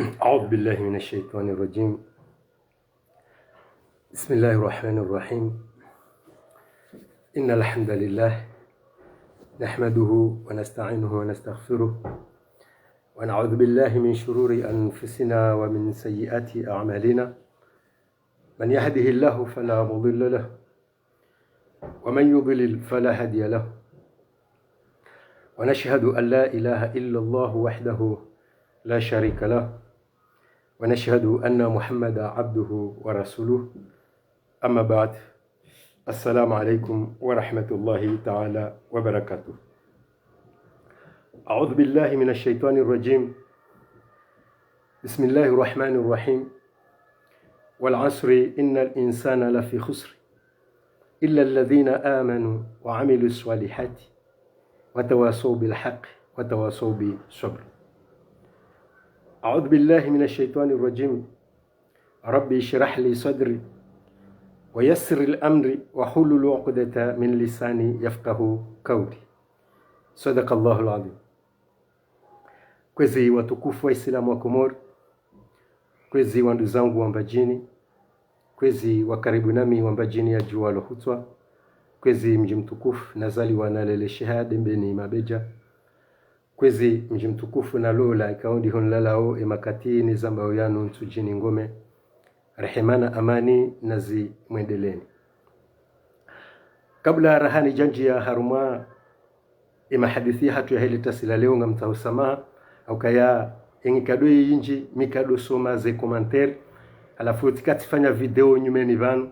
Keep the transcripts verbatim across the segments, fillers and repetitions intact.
أعوذ بالله من الشيطان الرجيم. بسم الله الرحمن الرحيم. إن الحمد لله نحمده ونستعينه ونستغفره، ونعوذ بالله من شرور أنفسنا ومن سيئات أعمالنا. من يهده الله فلا مضل له، ومن يضلل فلا هادي له. ونشهد أن لا إله إلا الله وحده لا شريك له، ونشهد أن محمدا عبده ورسوله. أما بعد، السلام عليكم ورحمة الله تعالى وبركاته. أعوذ بالله من الشيطان الرجيم. بسم الله الرحمن الرحيم. والعصر إن الإنسان لفي خسر، إلا الذين آمنوا وعملوا الصالحات وتواصوا بالحق وتواصوا بالصبر. أعوذ بالله من الشيطان الرجيم. رب اشرح لي صدري ويسر لي أمري واحلل عقدة من لساني يفقهوا قولي. صدق الله العظيم. Kwezi watukufu wa Islamu wa Komori, kwezi wanduzangu wa Mbadjini, kwezi wa karibu nami wa Mbadjini ya djuwa lo hutswa, kwezi mdji mtukufu nazaliwa nalelesheha Dembeni Mabedja, kwezi mdji mtukufu nalola ikao ndiho nilalao emakati nizambao yanu Ntsudjini Ngome, rehema na amani nazimwendeleni. Kabla raha nidjandjiya harumwa emahadisi yahatru yahe le tasi la leo, ngamtsaho samaha, haukaya enkado yindji mi kadosoma ze commentaire, halafu tsika tsifanya video nyumeni pvanu,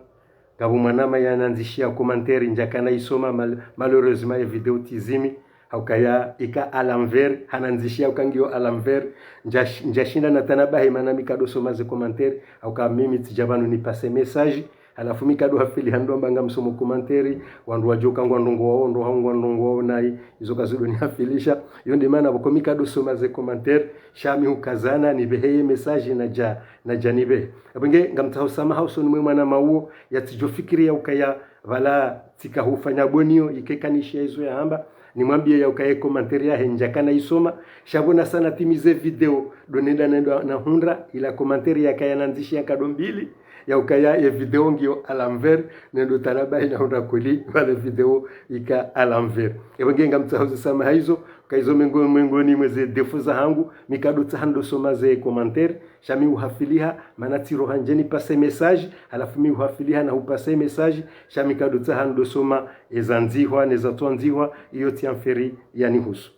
ngapvo mwanama yanandzishiya commentaire ndjakana isoma, mal-, malheureusement ye video tsizimi, haukaya ika à l'envers, hanandzishiya uka ngiyo à l'envers, ndjash-, ndjashinda natanabahi mana mi kadosoma ze commentaire, hauka mimi tsidja pvanu nipase message, halafu mi kadohafili handru amba ngamsomo commentaire, wandru wadjoka ngwandrongowao, ndro hau ngwandrongowao nayi, izo kazidonihafilisha, yo nde mana pvoko mi kadosoma ze commentaire, sha mi hukazana nipvehe ye message nadja, nadja nipvehe. Apvo nge ngamtsaho samaha usoni mwe mwanama uwo, yatsidjofikiri yaukaya pvala tsika hufanya boniyo, ike kanishiya izo yahamba, nimwambiye yaukaya ye commentaire yahe ndjakana isoma, sha pvo nasa natimize video, ndo nenda nenda nahundra, ila commentaire yakaya nandzishiya nkado mbili, yaukaya ye video ngiyo à l'envers, nendo tanabahi nahundra kweli, pvale video ika à l'envers. Epvo nge ngamtsaho ze samaha izo, ka izo mengo-, mengoni mwa ze défaut zahangu, mi kadotsaha ndosoma ze commentaire, sha mi uhafiliha, mana tsiroha ndje nipase message, halafu mi uhafiliha na hupase message, sha mi kadotsaha ndosoma eza ndzihwa, neza tso ndzihwa, iyo tsi affaire yanihusu.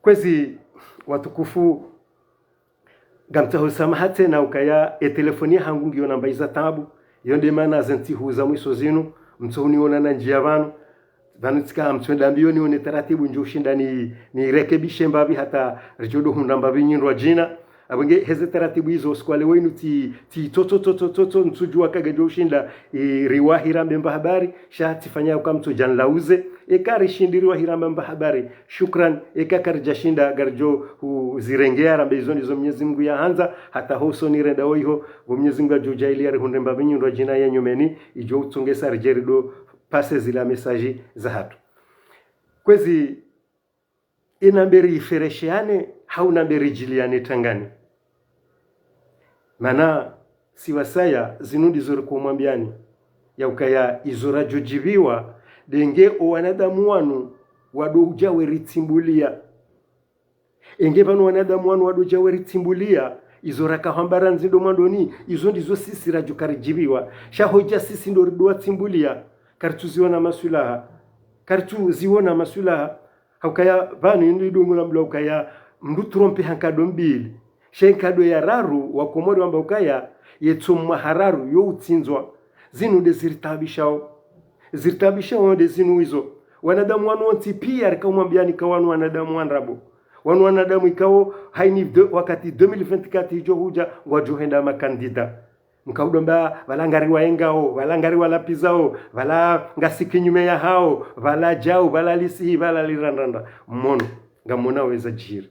Kwezi watukufu, ngamtsaho samaha tsena ukaya e telefoni yahangu ngiyo namba iza tabu, iyo nde mana ze ntsihu za mwiso zinu, mtsohuniona nandjiya pvanu, pvanu tsika mtswenda mbiyo nione taratibu ndjo ushinda ni, nirekebishe mbapvi hata ridjo dohundra mbapvi nyindrwadjina. Apvo nge heze taratibu izo usiku wa leo inu tsi, tsi tso, tso, ntsudjuwa ka ngadjo ushinda, i, riwahi rambe mba habari, sha tsifanya uka mtsodja nlauze, eka rishindi riwahi rambe mba habari, shukran, eka karidjashinda ngaridjo uzirengeya rambe izo ndizo Mnyezi Mungu yahandza, hata ho usoni renda oiho, pvo Mnyezi Mungu yadjo djaaliya rihundre mbapvi nyindrwadjina ya nyumeni, idjo utsongesa ridje rido pase zila message zahatru. Kwezi, inambe riferesheane, hau nambe ridjiliane tangani. Mana, si wasaya, zinu ndizo riko mwambiani, yaukaya izo radjo djibiwa, nde nge o wanadamu wanu, wado udja weritsimbuliya. Enge pvanu wanadamu wanu wado udja weritsimbuliya, izo raka hwamba randzi ndo mwandoni, izo ndizo sisi radjo karidjibiwa. Sha hodja sisi ndo rido watsimbuliya, karitsuziona maswilaha. Karitsuziona maswilaha. Haukaya pvanu inu idungu la mbula ukaya mndru trompe ha nkado mbili. She nkado ya raru, wa Komori wamba ukaya, yetso mwaha raru, yo utsindzwa. Zinu nde ziritabishao. Ziritabishao nde zinu izo. Wanadamu wanu wontsi piya rika umwambiani ka wanu wanadamu wa ndrabo. Wanu wanadamu ikao haini de, wakati deux mille vingt-quatre idjo hudja, ngwadjo henda makandida. Mkaudo amba, pvala ngari waengao, pvala ngari walapvizao, pvala ngasi kinyume yahao, pvala djau, pvala lisihi, pvala lirandrandra. Mono, ngamona weza djiri.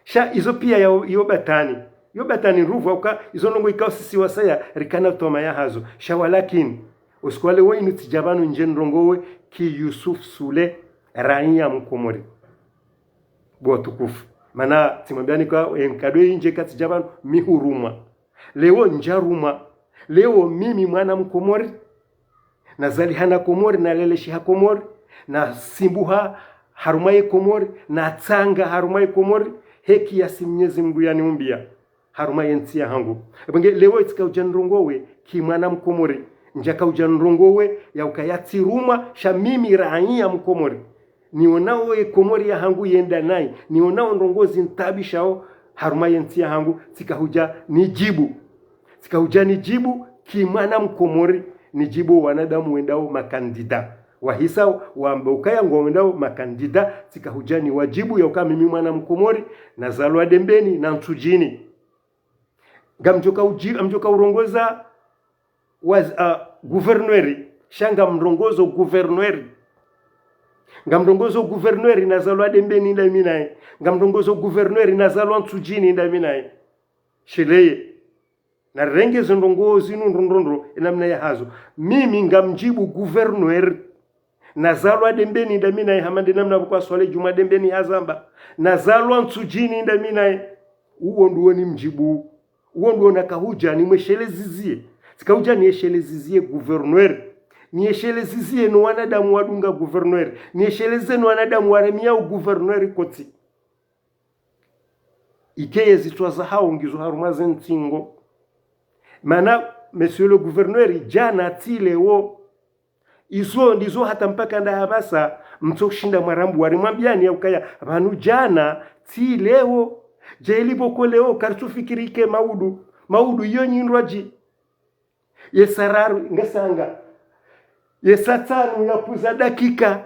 Sha izo piya ya, yo batwili. Yo batwili ruvu uka, izo ndrongo ikao sisi wasaya, rikana twamaya hazo. Sha walakini, usiku wa leo inu tsidja pvanu ndje ndrongowe ki Yusuf Sule, raiya Mkomori. Bo watukufu. Mana tsimwambiani ka, eh, nkado indji katsidja pvanu, mi hurumwa. Leo ndjarumwa. Leo mimi mwana Mkomori. Nazalihana Komori, naleleshiha Komori, nasimbuha harumwa ye Komori, natsanga harumwa ye Komori, he kiasi Mnyezi Mngu yaniumbia harumwa ye ntsi yahangu. Epvo nge leo itsika udja nirongowe ki mwana Mkomori. Ndjaka udja nirongowe ya ukaya tsirumwa, sha mimi raia Mkomori. Nionao ye Komori yahangu yenda nayi, nionao ndrongoo zintaabishao harumwa ye ntsi yahangu, tsika hudja nidjibu. Tsika hudja nidjibu ki mwana Mkomori, nidjibu wanadamu wendao makandida. Wahisa wamba ukaya ngwao wendao makandida, tsika hudja niwadjibu ya uka mimi mwana Mkomori, nazalwa Dembeni na Ntsudjini. Ngamdjoka udji-, ngamdjoka urongoza waz-, ah, gouverneur, sha ngamrongozo gouverneur. Ngamrongozo gouverneur nazalwa Dembeni ndami naye. Ngamrongozo gouverneur nazalwa Ntsudjini ndami naye. Sheleye. Narenge zendrongoo zinu ndrondrondro, enamna yahazo. Mimi ngamdjibu gouverneur. Nazalwa Dembeni ndami naye, hama nde namna pvoko Swale Djumwa Dembeni hazamba. Nazalwa Ntsudjini ndami naye. Uwo nduwo nimdjibu. Uwo nduwo naka hudja nimwesheleze ziye. Tsika hudja niesheleze ziye gouverneur. Niesheleze ziye no wanadamu wadunga gouverneur. Niesheleze no wanadamu waremia u gouverneur kotsi. Ikeye zitswa zahao ngizo harumwa ze ntsingo. Mana, monsieur le gouverneur, djana tsi leo. Izo ndizo hata mpaka nda hapvasa, mtso shinda mwarambu warimwambiani ya ukaya, pvanu djana tsi leo. Djeli pvoko leo, karitsufikiri ke maudu. Maudu iyo nyindrwadji. Ye saa raru, ngasanga. Ye saa tsanu yapvuza dakika.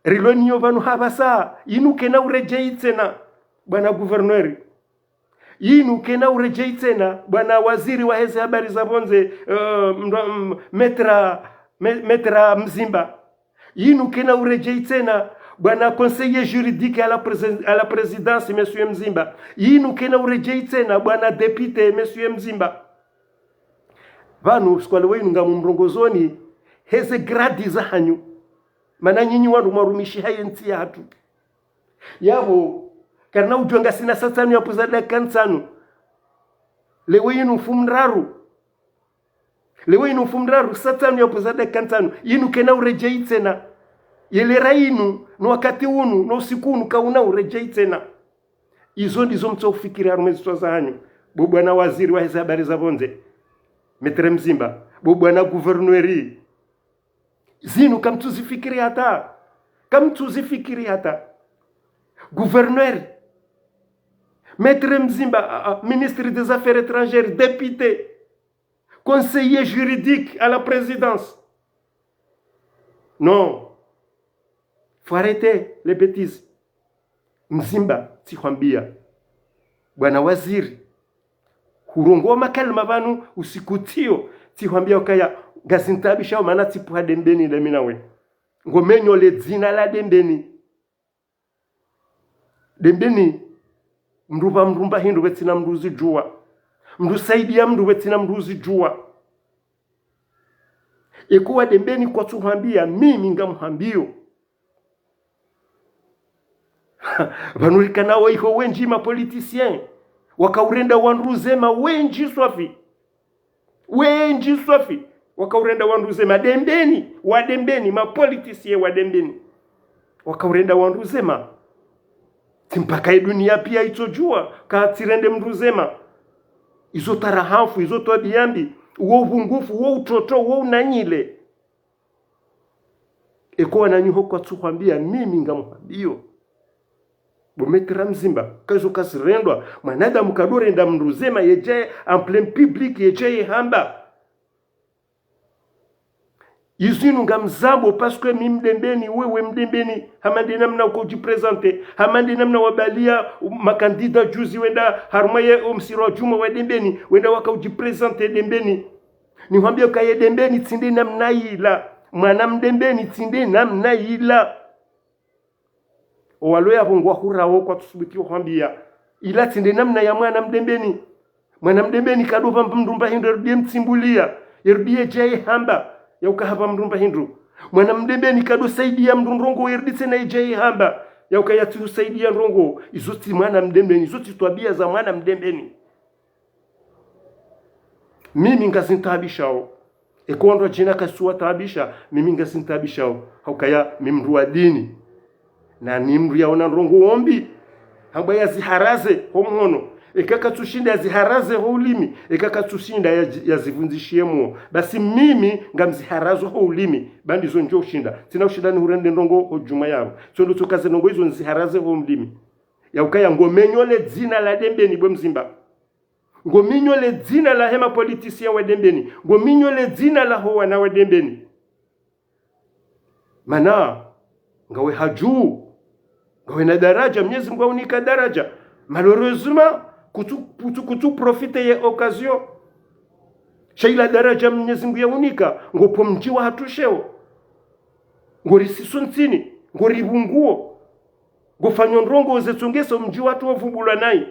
Rilo niyo pvanu hapvasa, inu kena uredjei tsena, bwana gouverneur. Inu kena uredjei tsena, bwana waziri waheze habari za pvondze, eh, mndwa-, m-, maître, ma-, maître Mzimba. Inu kena uredjei tsena, bwana conseiller juridique à la prési-, à la présidence, monsieur Mzimba. Inu kena uredjei tsena, bwana député, monsieur Mzimba. Pvanu, siku wa leo inu ngamumrongozoni, heze gradi zahanyu. Mana nyinyi wandru mwarumishiha ye ntsi yahatru. Yapvo, karina udjuwa ngasina saa tsanu yapvuza dakika ntsanu. Leo inu mfumoraru. Leo inu mfumoraru, saa tsanu yapvuza dakika ntsanu. Inu kena uredjei tsena. Ye lera inu, no wakati unu, no usiku unu, kauna uredjei tsena. Izo ndizo mtso ufikiri harumwa ezitswa zahanyu. Bo bwana waziri waheze habari za pvondze. Maître Mzimba. Bo bwana gouverneur. Zinu kamtsuzifikiri hata. Kamtsuzifikiri hata. Gouverneur. Maître Mzimba, ah, ah, ministre des Affaires étrangères, député, conseiller juridique à la présidence. Non. Faut arrêter les bêtises. Mzimba, tsihwambia. Bwana waziri. Hurongoa makalima pvanu usiku tsiyo. Tsihwambia ukaya ngazintaabishao mana tsipvuha Dembeni ndami nawe. Ngomenyo le dzina la Dembeni. Dembeni, mndru pva mndru mba hindru pvetsina mndru uzidjuwa. Mndru saidia mndru pvetsina mndru uzidjuwa. Eka wa Dembeni kwatsuhwambia, mimi ngamhwambio. Pvanu rikana waiho wendji ma politiciens. Wakaurenda wandru zema wendji swafi. Wendji swafi. Wakaurenda wandru zema Dembeni, wa Dembeni, ma politiciens wa Dembeni. Wakaurenda wandru zema. Tsi mpaka ye dunia pia itsodjuwa, ka tsirende mndru zema. Izo tarahafu, izo twabiya mbi, uwo upungufu, uwo utoto, uwo unanyile. Eka wananyaho kwatsuhwambia, mimi ngamhwambio. Bo Maître Mzimba, ka izo kazirendwa, mwanadamu kadorenda mndru zema yedje en plein public yedje yehamba. Izo inu ngamzambo parce que mi Mdembeni, wewe Mdembeni, hama nde namna uko ujiprésenter, hama nde namna wabalia ma candidats juzi wenda harumwa ye omsiro wa Djumwa wa Dembeni, wenda waka ujiprésenter Dembeni. Nihwambie uka ye Dembeni tsi nde namna ila. Mwana Mdembeni tsi nde namna ila. Owalo yapvo ngwahurao kwatsusubuti uhwambia. Ila tsi nde namna ya mwana Mdembeni. Mwana Mdembeni kadopva mndru mba hindru yerudi yemtsimbulia. Yerudi yedje yehamba. Ya uka hapva mndru mba hindru. Mwana Mdembeni kadosaidia mndru ndrongoo yerudi tsena yedje yehamba. Ya ukaya tsi husaidia ndrongoo, izo tsi mwana Mdembeni, izo tsi twabia za mwana Mdembeni. Mimi ngazintaabishao. Eka wandru wadjina kazitsuwataabisha, mimi ngazintaabishao. Ha ukaya mi mndru wa dini. Na ni mndru yaona ndrongoo mbi. Hamba yaziharaze ho mhono. Eka katsushinda yaziharaze ho ulimi. Eka katsushinda ya-, yazivundzishie mwo. Basi mimi ngamziharazo ho ulimi. Ba ndizo ndjo ushinda. Tsina ushinda nihurende ndrongoo ho djumwa yaro. Tsondo tsokaze ndrongoo izo niziharaze ho ulimi. Ya ukaya ngomenyo le dzina la Dembeni bwe mzimba. Ngomenyo le dzina lahe ma politiciens wa Dembeni. Ngomenyo le dzina laho wana wa Dembeni. Mana, ngawe hadju, ngawe na daraja, Mnyezi Mngu ahunika daraja. Malheureusement, kutsu, kutsu, kutsu profiter ye occasion. Sha ila daraja Mnyezi Mngu yahunika, ngopvo mdji wahatru sheo. Ngorisiso ntsini, ngorivunguo. Ngofanyo ndrongoo zetsongesa omdji wahatru wovubulwa nayi.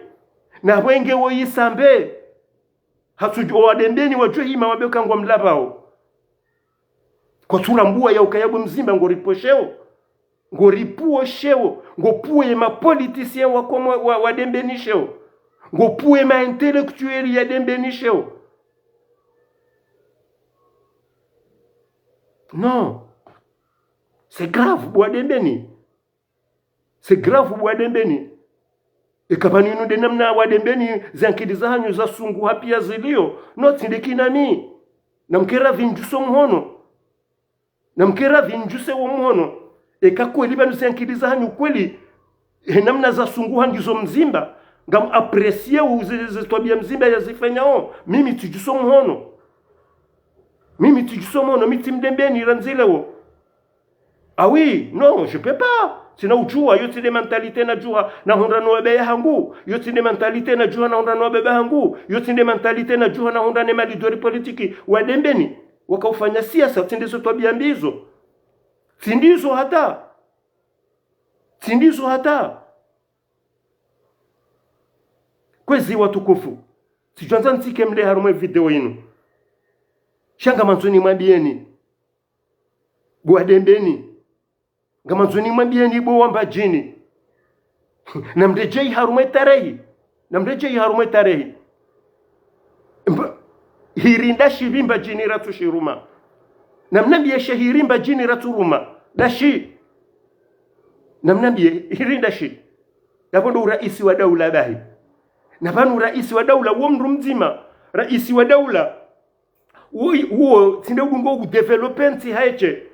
Na wenge woyisambe. Hatsudjo wa Dembeni wadjo hima wambe uka ngwamlapvao. Kwatsu rambua ya ukaya bwe mzimba ngoripvo sheo. Ngoripvuo sheo. Ngopvuo ye ma politiciens wa Komo-, wa, wa Dembeni sheo. Ngopvuo ye ma intellectuels ya Dembeni sheo. Non. C'est grave, bo wa Dembeni. C'est grave, bo wa Dembeni. Eka pvanu inu nde namna wa Dembeni, ze ankili zahanyu zasunguha pia zilio, no tsi nde kinami. Namkere pvindjuse omhono. Namkere pvindjuse wo mhono. Eka kweli pvanu ze ankili zahanyu kweli, he namna zasunguha ngizo mzimba, ngam apprécier u ze, ze twabia mzimba yazifanyao, mimi tsidjuse omhono. Mimi tsidjuse omhono, mi tsi Mdembeni randzi leo. Ah oui, non, je peux pas. Tsina udjua, yo tsi nde mentalité nadjuha nahundra no wababa hangu. Yo tsi nde mentalité nadjuha nahundra no wababa hangu. Yo tsi nde mentalité nadjuha nahundra ne ma leaders politiques wa Dembeni. Wakaufanya siasa, tsi nde zo twabia mbi izo. Tsi ndizo hata. Tsi ndizo hata. Kwezi watukufu. Tsidjwandza ntsike mle harumwa ye video inu. Sha ngamandzo nimwambieni. Bo wa Dembeni. Ngamandzo nimwambieni bo wa Mbadjini. Namredjei harumwa ye tarehi. Namredjei harumwa ye tarehi. Mba-, hiri ndashi pvi Mbadjini ratsu shiruma. Namnambie she hiri Mbadjini ratsu ruma. Ndashi. Namnambie hiri ndashi. Yapvo ndo uraisi wa daula bahi. Na pvanu uraisi wa daula wo mndru mdzima. Raisi wa daula. Uwo, uwo, tsi nde udungo udévelopper ntsi hahe she.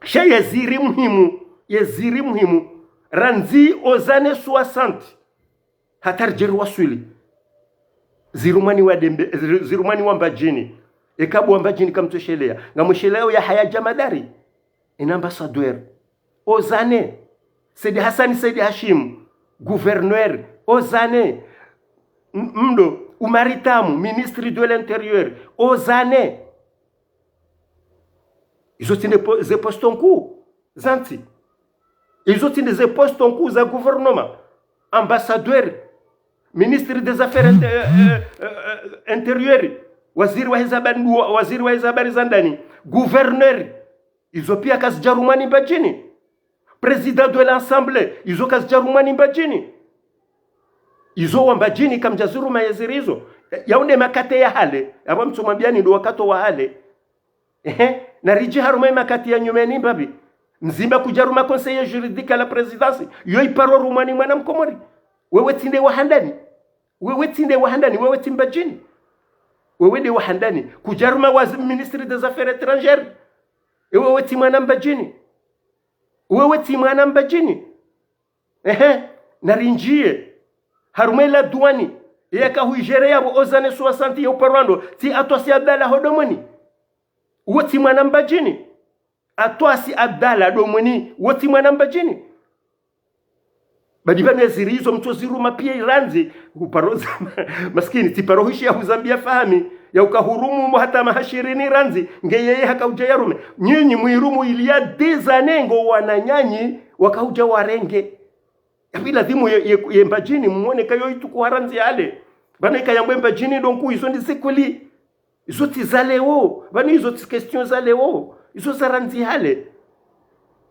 Sha ye ziri muhimu, ye ziri muhimu. Randzi aux années soixante. Hata ridjeri waswili. Zirumwa ni wa Dembe, ziri-, zirumwa ni wa Mbadjini. Eka bo wa Mbadjini kamtsu sheleya. Ngamsheleyao Yahaya Jamadari. Ena ambassadeur. Aux années. Said Hassan Said Hachim, gouverneur. Aux années. M-, mdo, Umari Tamu, ministre de l'Intérieur. Aux années. Izo tsi nde po-, ze postes nkuu za ntsi. Izo tsi nde ze postes nkuu za gouvernement. Ambassadeur, ministre des Affaires inté-, euh, euh, euh, intérieures, waziri wa heza habari, wa-, waziri wa heza habari za ndani, gouverneur, izo pia kazidjarumwa ni Mbadjini. Président de l'Assemblée, izo kazidjarumwa ni Mbadjini. Izo wa Mbadjini kamdjaziruma ye ziri izo. Yao nde makati ya hale, yapvo mtsumwambiani ndo wakati wa hale. Ehe, naridji harumwa ye makati ya nyumeni mbapvi. Mdzima kudjaruma conseiller juridique à la présidence. Yo iparo rumwa ni mwana Mkomori. Wewe tsi nde wa handani. Wewe tsi nde wa handani, wewe tsi Mbadjini. Wewe nde wa handani. Kudjaruma wazi-, ministre des Affaires étrangères. E wewe tsi mwana Mbadjini. Wewe tsi mwana Mbadjini. Ehe, narindjie. Harumwa ye la douane. Yaka huigérer yapvo aux années soixante ya uparwando. Tsi Atwasi Abdallah ho Domoni. Uwo tsi mwana Mbadjini. Atwasi Abdallah Domoni. Uwo tsi mwana Mbadjini. Badi pvanu ye ziri izo mtsuziruma pia irandzi. Uparo za-, maskini, tsiparo huishiya huzambia fahami. Ya uka hurumu mbo hata maha shirini randzi. Nge yeye hakaudja yarume. Nyinyi mwirumu il y a des années ngo wananyanyu wakaudja warenge. Yapvi ladhimu ye, ye, ye Mbadjini mwone ka yo itukuha randzi hale. Pvanu ika yambwa Mbadjini donc izo ndi ze kweli. Izo tsi za leo. Pvanu izo tsi question za leo. Izo za randzi hale.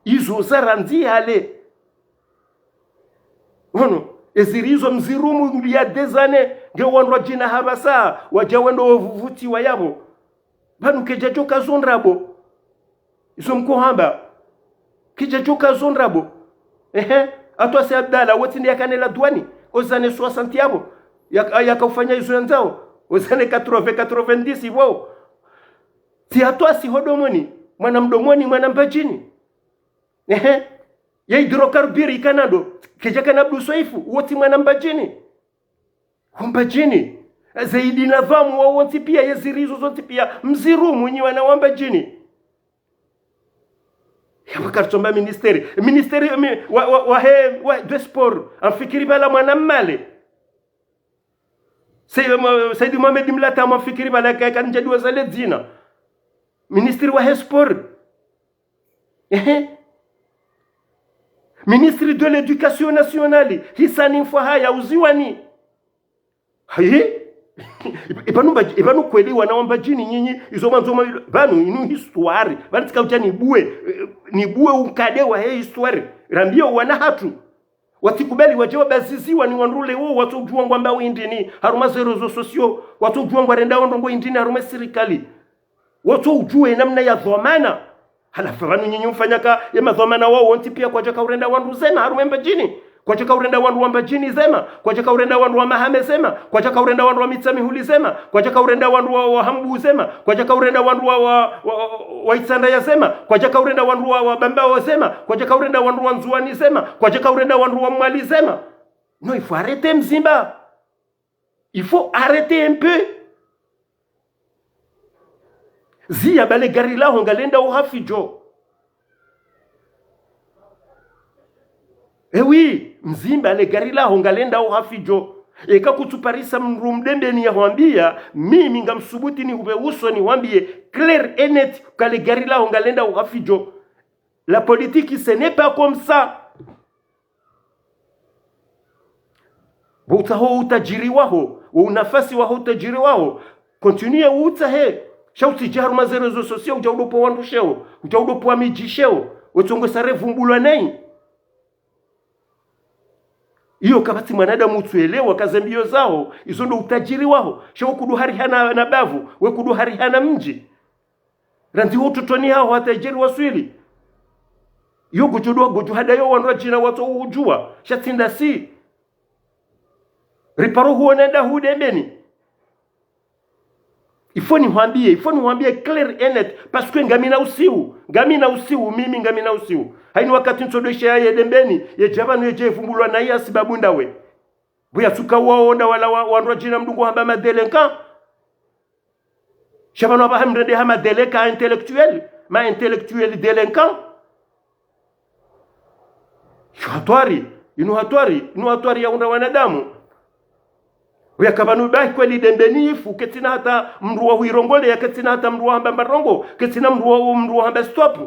Izo zarandzi hale. Ono, eziri izo Mzirumu il y a des années, nge wandru wadjina hapvasa, wadja wendo wavutiwa yapvo. Pvanu kedjadjoka zo ndrabo. Izo mkohamba. Kedjadjoka zo ndrabo. Ehe. Atwasi Abdallah, wontsi nde yakana la douane. Aux années soixante yapvo. Yaka, yakaufanya izo yandzao. Aux années quatre-vingts, quatre-vingt-dix, ivo. Tsi Atwasi ho Domoni. Mwana Mdomoni, mwana Mbadjini. Ehe. Ya hydrocarbures ikana ndo. Kedjakana Abdou Soefo, wontsi mwana Mbadjini. Ho Mbadjini. Zeidi Nadhamu, wo wontsi pia, yeziri izo zontsi pia. Mzirumu nyi wana wa Mbadjini. Yapvo karitsomba ministère. Ministère, mi-, wa, wa, wahe, wa, de sport. Ngamfikiri pvala mwana Mmale. Said, Said Mohamed Mlata, ngamfikiri pvala ka, ka ndjadjuwa zale dzina. Ministre wahe sport. Ehe. Ministre de l'Éducation nationale, Hisani Mfwahaya, uziwani. Hayi? Ipvanu Mba-, ipvanu kweli wana wa Mbadjini nyinyi, izo mwandzo mwa-, pvanu inu histoire, pvanu tsika udja nibuwe, eh, nibuwe unkade wahe histoire, rambiye wana hatru. Watsikubali wadje wabaziziwa ni wandru leo, watsodjuwa ngwambao hindrini, harumwa ze réseaux sociaux, watsodjuwa ngwarendao ndrongo hindrini, harumwa sirikali. Watsodjuwa namna ya dhwamana. Halafu pvanu nyinyi mfanya ka, ye madhwamana wao wontsi pia kwadjaka urenda wandru zema, harumwa Mbadjini. Kwadjaka urenda wandru wa Mbadjini zema, kwadjaka urenda wandru wa Mahame zema, kwadjaka urenda wandru wa Mitsamihuli zema, kwadjaka urenda wandru wa, wa Hambu zema, kwadjaka urenda wandru wa, wa, wa, wa Itsandra ya zema, kwadjaka urenda wandru wa, wa Bambao zema, kwadjaka urenda wandru wa Ndzuwani zema, kwadjaka urenda wandru wa Mwali zema. Non, il faut arrêter Mzimba. Il faut arrêter un peu. Ziya bale gari laho ngalendao ha Fidjo. Eh oui, Mzimba le gari laho ngalendao ha Fidjo. Eka kutsuparisa mndru Mdembeni yahwambiya, mimi ngamsubuti nihupve uso nihwambiye, clair et net, ka le gari laho ngalendao ha Fidjo. La politique, ce n'est pas comme ça. Bo utsaho utadjiri waho, wo unafasi waho utadjiri waho, continue utsahe. Sha utsidje harumwa ze réseaux sociaux, udja udopvo wandru sheo, udja udopvo wa midji sheo, wetsongo sa revumbulwa nayi. Iyo kapvatsi mwanadamu utsuelewa ka ze mbiyo zaho, izo ndo utadjiri waho. Sha we kudu hariha na, na bavu, we kudu hariha na mdji. Randzi ho utotoni haho hata idjeri waswili. Yo gudjudwa gudju hada yo wandru wadjina watso udjuwa. Sha tsi ndasi. Riparo huona nda hu Dembeni. Il faut nihwambiye, il faut nihwambiye clair et net, parce que ngamina usiu, ngamina usiu, mimi ngamina usiu. Hayini wakati ntsodo ishe ya ye Dembeni, ye dja pvanu ye dje vumbulwa nayi ha sibabu ndawe. Bo yatsuka waonda wala wa, wandru wadjina mdru ngo hamba ma délinquants. Sha pvanu apvaha mrende ha ma délinquants intellectuels, ma intellectuels délinquants. Yo hatwari, inu hatwari, inu hatwari ya hundra wanadamu. Uyaka pvanu bahi kweli Dembeni ifu, ketsina hata mdru wa huirongoleya, ketsina hata mdru wa hamba mba ndrongo, ketsina mdru wa, mdru wa hamba stop.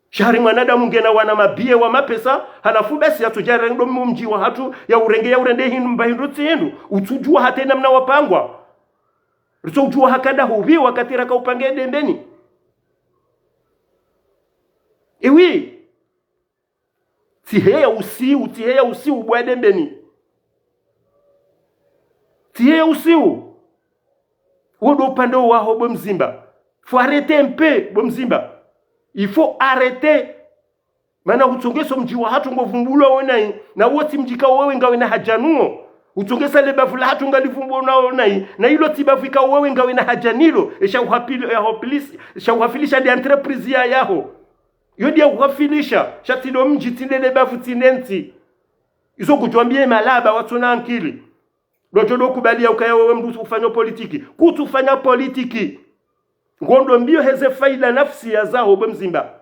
Sha hari mwanadamu ngena wana mabiye wa mapesa, halafu basi yatsudja rendo mdji wahatru, ya urenge, ya urende hindru, mba hindru tsi hindru, utsudjuwa hata namna wapangwa. Ritso udjuwa hakada hubi wakati raka upange Dembeni. Ewi. Tsiheya usiu, tsiheya usiu bo wa Dembeni. Tsiheya usiu. Wo ndo upande waho bo Mzimba. Faut arrêter un peu, bo Mzimba. Il faut arrêter. Mana utsongesa mdji wahatru ngo vumbulwa wo nayi, na wo tsi mdji ka wewe ngawe na haja nuwo. Utsongesa le bavu lahatru ngali vumbulwa wo nayi, na ilo tsi bavu ka wewe ngawe na haja nilo, esha uhapili-, ya hopilisi, esha uhafilisha nde entreprise ya yaho. Yo ndiya uhafilisha, sha tsi ndo mdji, tsi nde le bavu, tsi nde ntsi. Izo kudjwambiye malaba, watsuna ankili. Ndo djo ndo kubaliya ukaya wewe mdru ufanya politiki. Kutsufanya politiki. Ngondo mbiyo heze faida nafsi ya zaho bo Mzimba.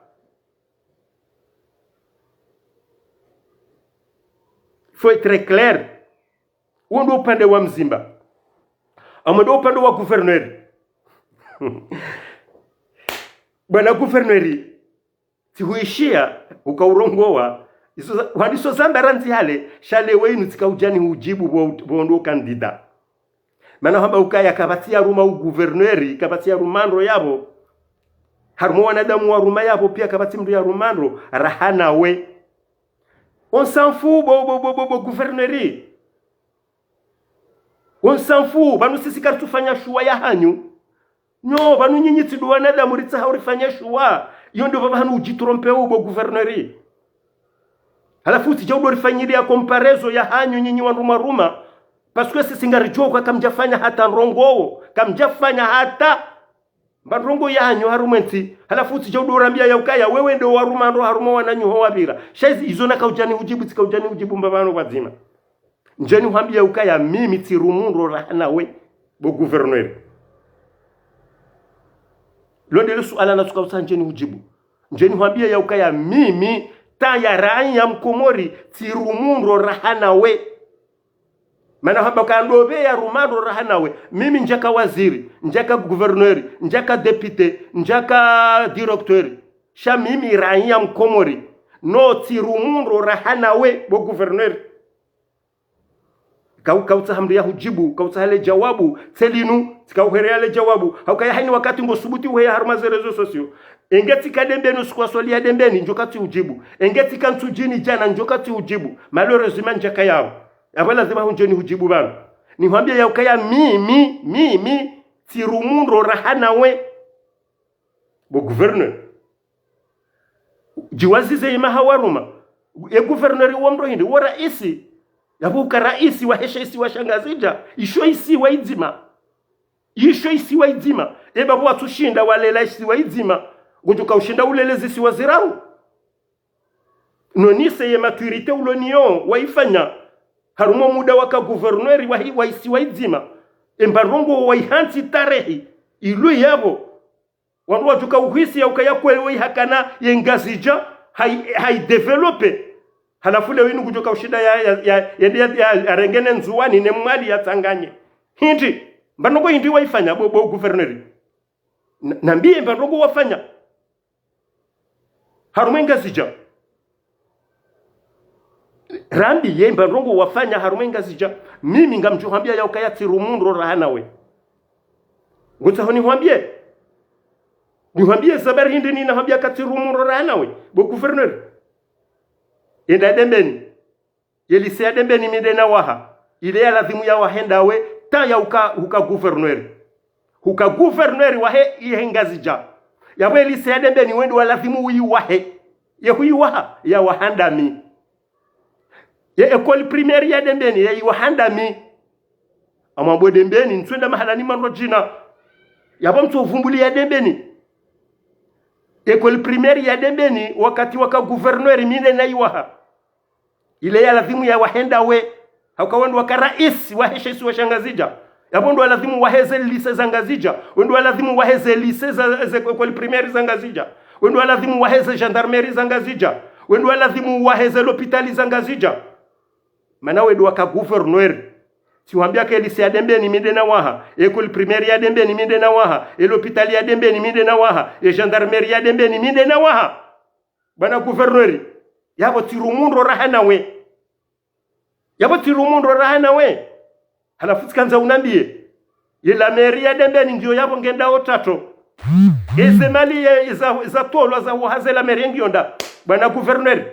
Faut être clair. Wo ndo upande wa Mzimba. Amwe ndo upande wa gouverneur. Bwana gouverneur, tsihuishiya, uka urongowa, iso za-, wandiso zamba randzi hale, sha le we inu tsika udjani udjibu bo, bo ndo candidat. Mana hamba ukaya kapvatsi ya ruma u gouverneur, kapvatsi ya ruma ndro yapvo. Harumwa wanadamu waruma yapvo pia kapvatsi mndru yaruma ndro raha nawe. On s'en fout, bo, bo, bo, bo, bo gouverneur. On s'en fout, pvanu sisi karitsufanya shuwa ya hanyu. No, pvanu nyinyi tsi ndo wanadamu ritsaha urifanya shuwa. Iyo ndo pvapvahanu ujitrompe ubo gouverneur. Halafu utsija udo rifanyiliya comparaison ya hanyu nyinyi wandru mwaruma. Parce que sisi ngaridjuwa uka kamjafanya hata ndrongo, kamjafanya hata mba ndrongo ya hanyu harumwa entsi. Halafu utsija udo rambiya ya ukaya, wewe ndo waruma ndro harumwa wananyaho wapvira. Sha izi, izo na kaujani hujibu, tsi kaujani hujibu mba pvanu pvadzima. Nje nihwambiye ukaya mimi tsirumu ndro raha nawe, bo gouverneur. Lo ndele suala natsuka utsaha nje nihujibu. Nje nihwambiye ya ukaya mimi, ta ya raiya mkomori, tsirumu ndro raha nawe. Mana hamba ka ndopve yaruma ndro raha nawe. Mimi ndjaka waziri, ndjaka gouverneur, ndjaka député, ndjaka directeur. Sha mimi raiya mkomori. No tsirumu ndro raha nawe, bo gouverneur. Kau-, kautsaha mndru yahujibu, kautsaha le jawabu, tse linu, tsikauhereya le jawabu. Haukaya hayina wakati ngosubuti uheya harumwa ze réseaux sociaux. Enge tsika Dembeni usiku wa swali ya Dembeni, ndjoka tsihujibu. Enge tsika Ntsudjini djana, ndjoka tsihujibu. Malheureusement ndjaka yapvo. Yapvo lazima hunje nihujibu pvanu. Nihwambiye ya ukaya mimi, mimi, tsirumu ndro raha nawe. Bo gouverneur. Jiwazize imaha waruma. E gouverneur wa mndro hindri, wo raisi. Yapvo uka raisi wahe she isiwa sha Ngazidja. Isho isiwa idzima. Isho isiwa idzima. Eba pvo watsushinda walela isiwa idzima. Ngudjoka ushinda ulele zisiwa ziraru. Nonise ye maturité ulo nayo waifanya. Harumwa muda waka gouverneur wa hi-, wa isiwa idzima. Emba ndrongo waihantsi tarehi. Ilu yapvo. Wandru wadjoka uhisi ya ukaya kweli waihakana ye Ngazidja, hai, hai développé. Halafu leo inu kudjoka ushinda ya, ya, ya, ya, ya, ya, yarenge ne Ndzuwani ne Mwali yatsanganye. Hindri, mba ndrongo hindri waifanya bo, bo gouverneur. Na, nambiye mba ndrongo wafanya. Harumwa e Ngazidja. Rambiye mba ndrongo wafanya harumwa e Ngazidja. Mimi ngamdjohwambiya ya ukaya tsirumu ndro raha nawe. Ngutsaho nihwambiye. Nihwambiye sababu hindri nina hwambiya ka tsirumu ndro raha nawe. Bo gouverneur. Enda Dembeni. Ye lycée ya Dembeni mi nde nawaha. Ile ya lazimu yawahe ndawe, ta ya uka, uka gouverneur. Uka gouverneur wahe ihe Ngazidja. Yapvo ye lycée ya Dembeni we ndo wa lazimu uyiwahe. Ye huyiwaha, yawaha ndami. Ye école primaire ya Dembeni, yayiwaha ndami. Amwambo Dembeni, ntsu enda mahala ni mandro djina. Yapvo mtsu uvumbuli ya Dembeni. École primaire ya Dembeni, wakati waka gouverneur mi nde nayiwaha. Ile ya lazimu yawahe ndawe. Hauka we ndo waka raisi wahe she isiwa sha Ngazidja. Yapvo ndo wa lazimu wahe ze lycée za Ngazidja. We ndo wa lazimu wahe ze lycée za, ze école primaire za Ngazidja. We ndo wa lazimu wahe ze gendarmerie za Ngazidja. We ndo wa lazimu wahe ze lopitali za Ngazidja. Mana we ndo waka gouverneur. Tsi hwambiya ke lycée ya Dembeni mi nde nawaha. École primaire ya Dembeni mi nde nawaha. E lopitali ya Dembeni mi nde nawaha. E gendarmerie ya Dembeni mi nde nawaha. Bwana gouverneur, yapvo tsirumu ndro raha nawe. Yapvo tsirumu ndro raha nawe. Halafu tsikandza unambiye. Ye la mairie ya Dembeni ngiyo yapvo ngendao tato. Eze mali ye, iza, iza tolwa za uwaha ze la mairie ngiyo nda. Bwana gouverneur.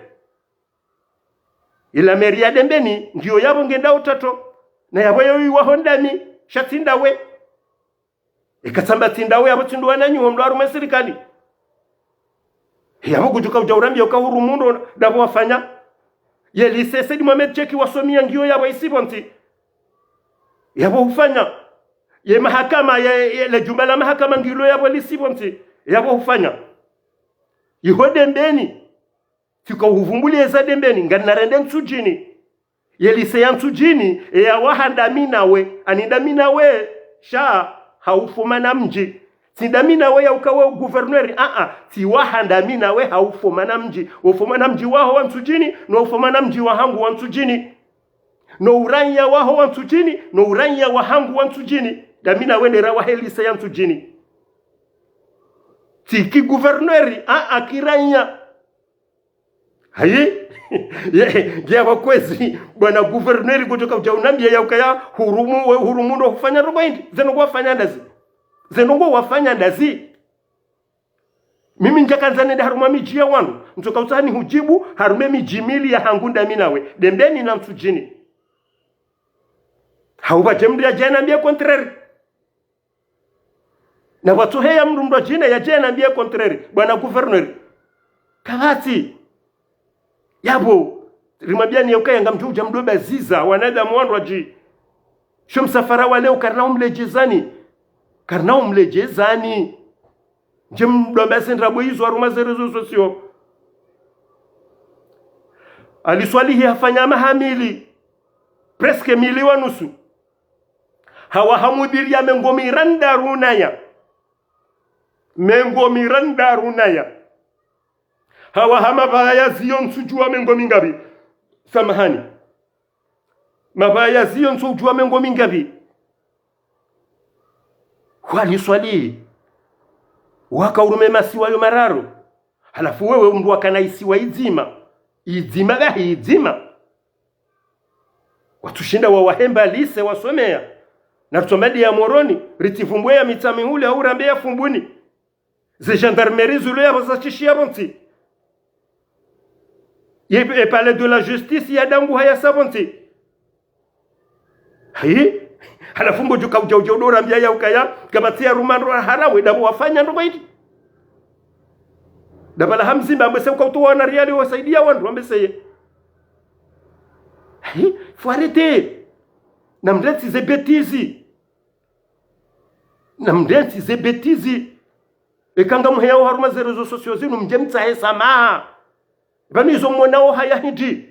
Ye la mairie ya Dembeni ngiyo yapvo ngendao tato. Na yapvo yo iwaho ndami, sha tsi ndawe. Eka tsamba tsi ndawe yapvo tsi ndo wananyaho mndru harumwa sirikali. Yapvo kudjuka udja urambiya uka hurumu ndro ndapvo wafanya. Ye lycée Said Mohamed Cheikh wasomiya ngiyo yapvo isipvo ntsi. Yapvo hufanya. Ye mahakama, ye, ye, le jumba la mahakama ngilo yapvo lisipvo ntsi. Yapvo hufanya. Iho Dembeni. Tsika uhuvumbuliye za Dembeni, nganina rende Ntsudjini. Ye lycée ya Ntsudjini, eyawaha ndami nawe, ani ndami nawe, sha, ha ufumana mdji. Tsi ndami nawe ya uka we gouverneur, a, a, tsiwaha ndami nawe ha ufumana mdji. Ufumana mdji waho wa Ntsudjini, no ufumana mdji wahangu wa Ntsudjini. No uraiya waho wa Ntsudjini, no uraiya wahangu wa Ntsudjini. Ndami nawe nde rawahe lycée ya Ntsudjini. Tsiki gouverneur, a, a, kiraiya. Hayi, ye, ngiya pvo kwezi, bwana gouverneur kudjoka udja unambiya ya ukaya hurumu, we hurumu ndo hufanya ndrongo hindri, ze ndrongo wafanya ndazi. Ze ndrongo wafanya ndazi. Mimi ndjakandza nende harumwa midji ya wandru, ntsoka utsaha nihudjibu harumwa emidji mili ya hangu ndami nawe, Dembeni na Ntsudjini. Hau pvadje mndru yadje yanambie contraire. Na pvatsoheya mndru mndru adjina yadje yanambie contraire, bwana gouverneur. Kapvatsi. Yapvo, rimwambiani yaukaya ngamdjo udja mdomba ziza, wanadamu wandru wadji. Sho msafara wa leo karina umledjezani. Karina umledjezani. Ndje mdomba ze ndrabo izo harumwa ze réseaux sociaux. Ali Swalihi hafanya maha mili. Presque mili wa nusu. Hawaha mudiri ya mengo mirandaru naya. Mengo mirandaru naya. Hawaha mapvaya ziyo ntsudjuwa mengo mingapvi. Samahani. Mapvaya ziyo ntsudjuwa mengo mingapvi. Hwali Swalihi. Waka urume masiwa yo mararu. Halafu wewe mndru wakana isiwa idzima. Idzima bahi idzima. Watsushinda wawahemba lycée wasomeya. Na ritsomadi ya Moroni, ritsivumbwe ya Mitsamihuli au rambe ya Fumbuni. Ze gendarmerie zilo yapvo zatsishiya pvontsi. Ye, e palais de la justice ya dangu haya sa pvontsi. Hayi? Halafu ngodjo kaudja udja udo rambia yaukaya, kapvatsi ya rumandro harawe, ndapvo wafanya ndrongo hindri. Ndapvala ha mzimba, ambese ukautowa na riali wasaidia wandru, ambeseye. Hayi? Faut arrêter. Namrentsi ze bêtises. Namrentsi ze bêtises. Eka ngamheyao harumwa ze réseaux sociaux zinu mdje mtsahe samaha. Pvanu izo mwonao haya hindri.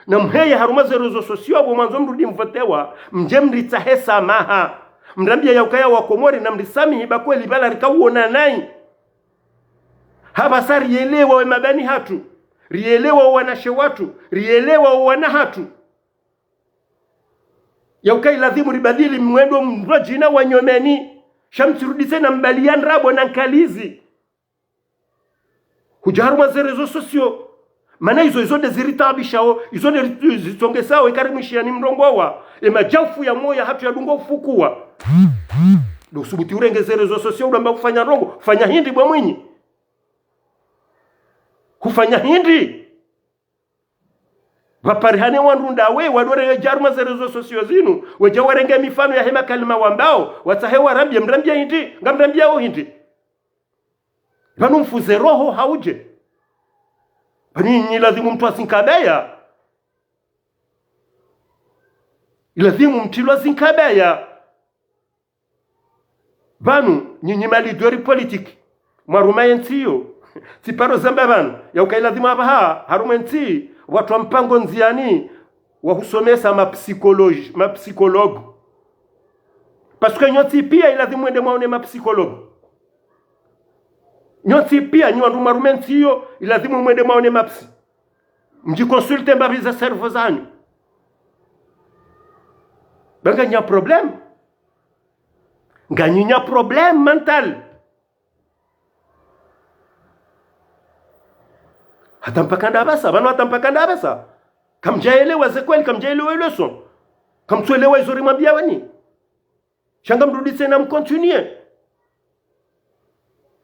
Namheye harumwa ze réseaux sociaux apvo mwandzo mrudi mvotewa, mdje mritsahe samaha. Mrambie yaukaya Wakomori namrisamihi ba kweli pvala rikauona nayi. Hapvasa rielewa we mabani hatru. Rielewa wo wanashe watru. Rielewa wo wana hatru. Yauka ilazimu ribadili mwendo mndru adjina wa nyomeni. Sha mtsirudi tsena mbali ya ndrabo na nkalizi. Hudja harumwa ze réseaux sociaux. Mana izo, izo nde ziritaabishao, izo nde ri-, zitsongesao, eka rimwishiani mrongowa. E madjaufu ya moya hatru yadungo ufukuwa. Ndo usubuti urenge ze réseaux sociaux, udamba ufanya ndrongo, ufanya hindri bwa mwinyi. Hufanya hindri. Pvaparihane wandru ndawe, wadore wedja harumwa ze réseaux sociaux zinu, wedja warenge mifano yahe makalima wambao, watsahe warambie, mrambie hindri, ngamrambiao hindri. Pvanu mfuze roho haudje. Pvanu nyi lazimu mtrilwa zinkabaya. Ilazimu mtrilwa zinkabaya. Pvanu, nyinyi ma leaders politiques, mwaruma yentsi yo. Tsiparo zamba pvanu, yauka ilazimu apvaha, harumwa entsi, watrilwa mpango ndziani, wahusomesa ma psychologue, ma psychologue. Parce que nyontsi pia ilazimu mwende mwaone ma psychologue. Nyontsi pia, nyi wandru mwaruma entsi yo, ilazimu mwende mwaone ma psy. Mdji consulter mbapvi ze cerveau zanyu. Ba nganyi na problème. Nganyi na problème mental. Hata mpaka ndapvasa, pvanu hata mpaka ndapvasa. Kamdjaelewa ze kweli, kamdjaelewa e leçon. Kamtsuelewa izo rimwambiaweni. Sha ngamrudi tsena mcontinuer.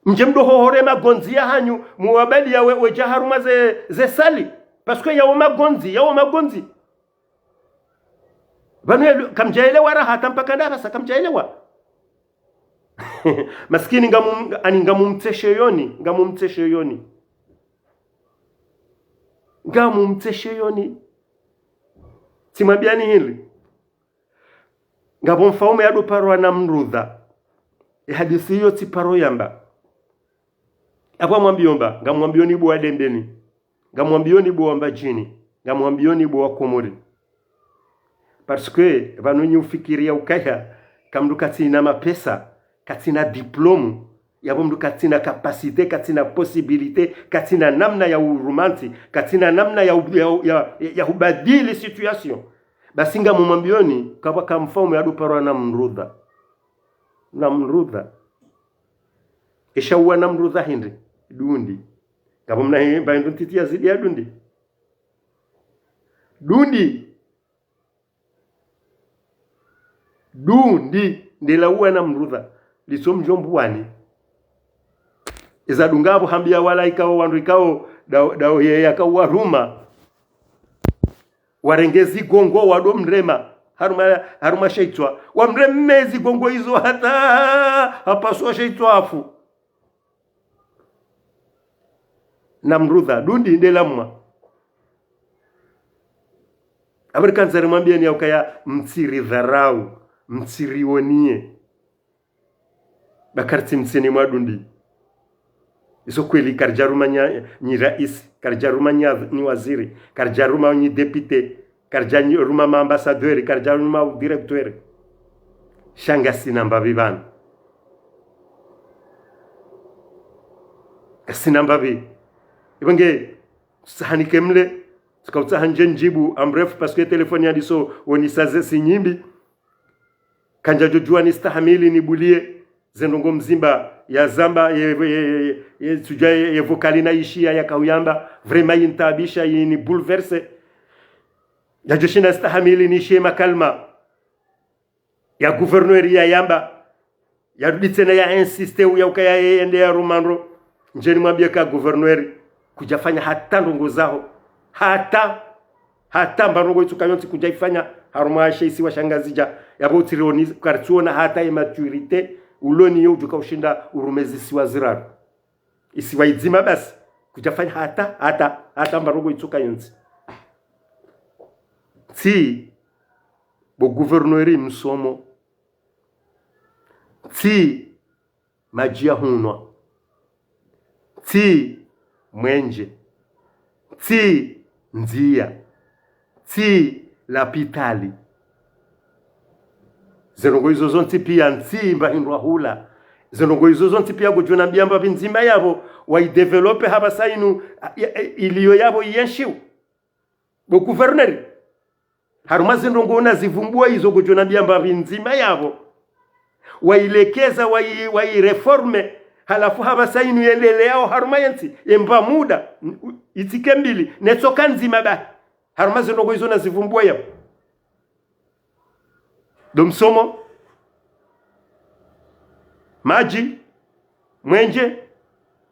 Mdje mdo hohore magondzi yahanyu, muwabaliya we, wedja harumwa ze, ze salle. Parce que yawo magondzi, yawo magondzi. Pvanu elu-, kamdjaelewa raha, hata mpaka ndapvasa, kamdjaelewa. Masikini ngamu-, ani ngamumtseshe yoni, ngamumtseshe yoni. Ngamumtseshe yoni. Tsimwambiani hindri. Ngapvo mfaume yadoparwa na mrudha. E hadisi iyo tsiparo yamba. Apvo amwambiyo mba, ngamwambioni bo wa Dembeni. Ngamwambioni bo wa Mbadjini. Ngamwambioni bo wa Komori. Parce que, pvanu nyi ufikiri yaukaya, ka mndru katsina mapesa, katsina diplôme, yapvo mndru katsina capacité, katsina possibilité, katsina namna ya urumantsi, katsina namna ya u-, ya, ya, ya, ya hubadili situation. Basi ngamumwambioni, kapvwa ka mfaume yadoparwa na mrudha. Na mrudha. Esha uwa na mrudha hindri? Dundi. Ngapvo mna hi-, mba hindru ntiti yazidi ya dundi. Dundi. Dundi. Ndela uwa na mrudha. Litso mdjombo wani. Iza dunga apvo hambia wala ikao wandru ikao dao, dao yeye yakao waruma. Warenge zigongo wado mrema. Haruma, haruma sheitswa. Wamreme zigongo izo hata hapaswa sheitswa hafu. Namrudha, dundi nde lamwa. Amerika nzari mwambieni ya ukaya mtsiri dharau, mtsiri onie. Ba karitsi mtsini mwa dundi. Izo kweli karidja ruma nya, nyi rais, karidja ruma nya, nyi waziri, karidja ruma nyi député, karidja nyi, ruma ma ambassadeur, karidja ruma u directeur. Sha ngasina mbapvi pvanu. Ngasina mbapvi. Ibange, tsahanike mle, tsika utsaha ndje ndjibu, en bref, parce que téléphone ya ndiso, woni saze si nyimbi. Kandja djodjuwa nistahamili nibulie, ze ndrongo mdzima yazamba, ye, ye, ye, ye, tsudja ye, ye vocal na ishia yakauyamba, vraiment yintaabisha, yini bouleversé. Yadjoshinda stahamili nishiye makalima ya gouverneur yayamba, yarudi tsena ya insisté, uya ukaya yeye nde yaruma ndro. Ndjeni mwambie ka gouverneur, kudjafanya hata ndrongo zaho. Hata, hata mba ndrongo itsuka yontsi kudjaifanya, harumwa she isiwa sha Ngazidja, yapvo utsirioni, karitsuona hata ye maturité, uloni yo udjuka ushinda urume zisiwa ziraru. Isiwa idzima basi, kudjafanya hata, hata, hata mba ndrongo itsuka yontsi. Tsi, bo gouverneur msomo. Tsi, madji ya hunwa. Tsi, mwenje. Tsi, ndzia. Tsi, lapitali. Ze ndrongo izo zontsi pia ntsi mba hindru hula. Ze ndrongo izo zontsi pia kudjona mbiamba pvindzima yapvo, waidéveloppé hapvasa inu, a, a, a, iliyo yapvo yenshiu. Bo gouverneur. Harumwa ze ndrongo unazivumbua izo kudjona mbiamba pvindzima yapvo. Wailekeza, wai, wairéformé, halafu hapvasa inu yendeleao harumwa yentsi, yemba muda, n-, u-, itsike mbili, netsoka ndzima bahi. Harumwa ze ndrongo izo unazivumbua yapvo. Ndo msomo, madji, mwenje,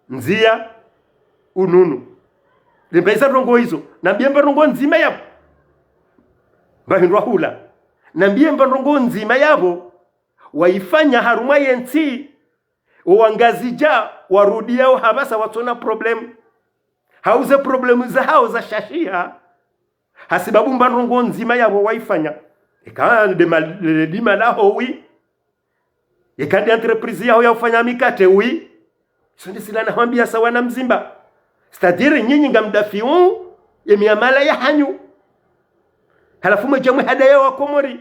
ndzia, ununu. Lemba iza ndrongo izo, nambiamba ndrongo ndzima yapvo. Mba hindru hula. Nambiamba ndrongo ndzima yapvo. Waifanya harumwa yentsi, wo Wangazidja, warudiao hapvasa watsona problème. Hauze problème zahao zashashiha. Hasibabu mba ndrongo ndzima yapvo waifanya. Eka nde ma-, le, le dima laho, oui. Eka nde entreprise yaho ya ufanya mikate, oui. Izo nde sila nahwambia sawa na mdzima. C'est-à-dire, nyinyi ngamdafiu ye miamala yahanyu. Halafu mwedja mwehadaya Wakomori.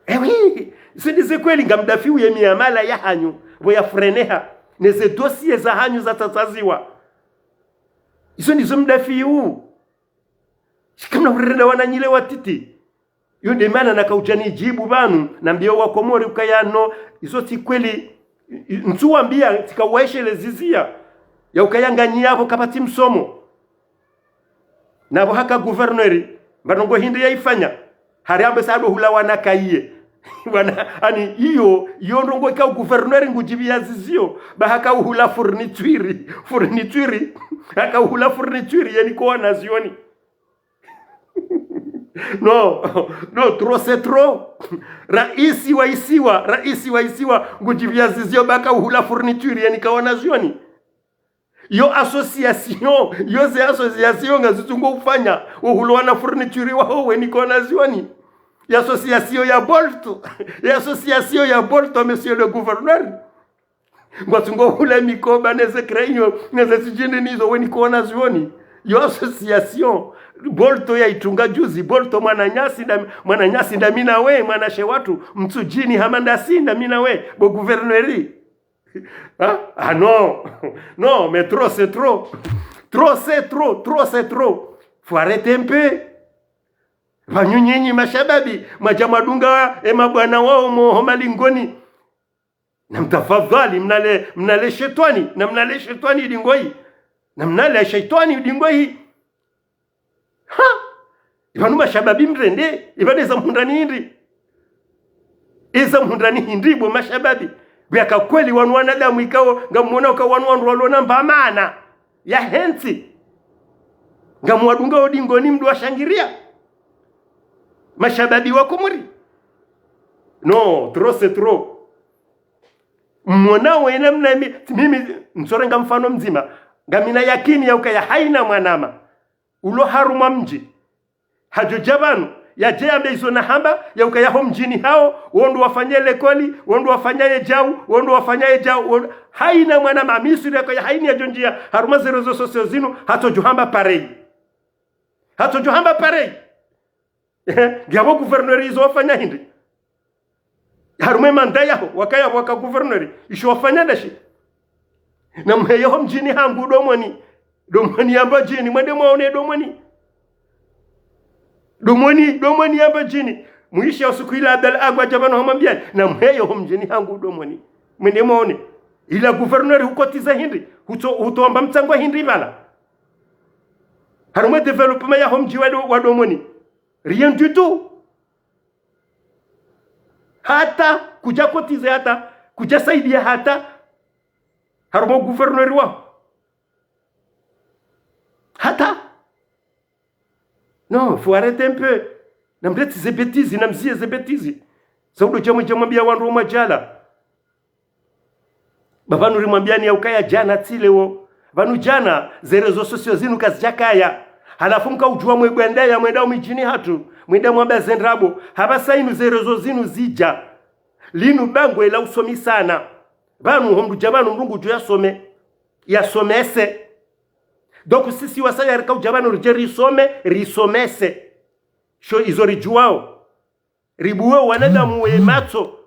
Eh oui, izo ndize kweli ngamdafiu ye miamala yahanyu, pvo ya freinéha, neze dossier zahanyu zatsatsaziwa. Izo ndizo mdafiu. Shika mna hurenda wananyile watiti. Yo nde mana nakaudja nidjibu pvanu, nambie Wakomori ukaya no, izo tsi kweli, i-, i-, ntsuwambia, tsika waishele zizia, ya ukaya nganyi yapvo kapvatsi msomo. Napvo haka gouverneur, mba ndrongo hindri yaifanya. Hari ambe sa ado hula wana kaiye. Wana, ani, iyo, iyo ndrongo ikao gouverneur ngudjipvia zizio. Ba haka uhula fourniture. Fourniture. Haka uhula fourniture, yeni ko wanazioni. Non, non, trop c'est trop. Raisi wa isiwa, raisi wa isiwa, ngudjipvia zizio ba haka uhula fourniture, yeni ko wanazioni. Yo association, yo ze association ngazitsungo ufanya, wo hulo wana fourniture waho weni ko wanazioni. Ya association ya Bolt, ya association ya Bolt, monsieur le gouverneur. Ngwatsungo hula mikoba neze crayon, neze sijini nizo weni ko wanazioni. Yo association, Bolt yaitunga juzi, Bolt mwananyasi nda, mwananyasi nda mi nawe, mwanashe watru, mtsudjini hama ndasi nda mi nawe, bo gouverneur. Hein? Ah non. Non, mais trop, c'est trop. Trop, c'est trop. Trop, c'est trop. Faut arrêter un peu. Pvanu nyinyi mashababi, mwadja mwadunga, e mabwana wao mo ho malingoni. Namtafadhali, mnale, mnale shetwani, namnale shetwani dingoyi. Namnale shetwani dingoyi. Ha! Ipvanu mashababi mrende, ipvanu eza mhundrani hindri. Eza mhundrani hindri bo mashababi. Pvwaka kweli wanu wanadamu ikao, ngamwona uka wanu wandru walona mbamana yahe ntsi. Ngamwadunga odingoni mdru washangiria. Mashababi wa Komori. Non, trop c'est trop. Mwona wena mna mi-, mimi, ntsorenga mfano mdzima. Ngamina yakini ya ukaya haina mwanama ulo harumwa mdji hadjo dja pvanu, yadje yambe izo nahamba, ya ukaya ho mdjini hawo, wo ndo wafanya lekoli, wo ndo wafanya ye djau, wo ndo wafanya ye djau, wo ndo, haina mwanama, mi sûr ya ukaya haina yadjo ndjia harumwa ze réseaux sociaux zinu, hatsodjo hamba pareil. Hatsodjo hamba pareil. Ngiyapvo gouverneur izo wafanya hindri? Harumwa ye manda yaho, wakaya waka gouverneur, isho wafanya ndashi? Namheye ho mdjini hangu Domoni. Domoni ya Mbadjini, mwende mwaone Domoni. Domoni, Domoni ya Mbadjini. Mwisha usiku ila Abdallah Agwa dja pvanu hamwambiani, namheye ho mdjini hangu Domoni. Mwende mwaone. Ila gouverneur hukotiza hindri? Huto-, hutoamba mtsango hindri pvala harumwa ye développement yaho mdji wa Do-, wa Domoni? Rien du tout. Hata kudja kotize, hata kudja saidia, hata harumwa gouverneur waho. Hata. Non, faut arrêter un peu. Namletse ze bêtises, namzie ze bêtises. Za udo djamwe djamwambia wandru wa madjala. Ba pvanu rimwambiani ya ukaya djana tsi leo. Pvanu djana, ze réseaux sociaux zinu kazidjakaya. Halafu mkaudjua mwe bwenda ya mwenda ho midjini hatru, mwenda mwamba ze ndrabo. Hapvasa inu ze réseaux zinu zidja. Linu bangwe la usomisana. Pvanu ho mdru dja pvanu mdru ngudjo yasome. Yasomese. Donc sisi wasaya rikaudja pvanu ridje risome, risomese. Sho izo ridjuwao. Ribuwe wanadamu we matso.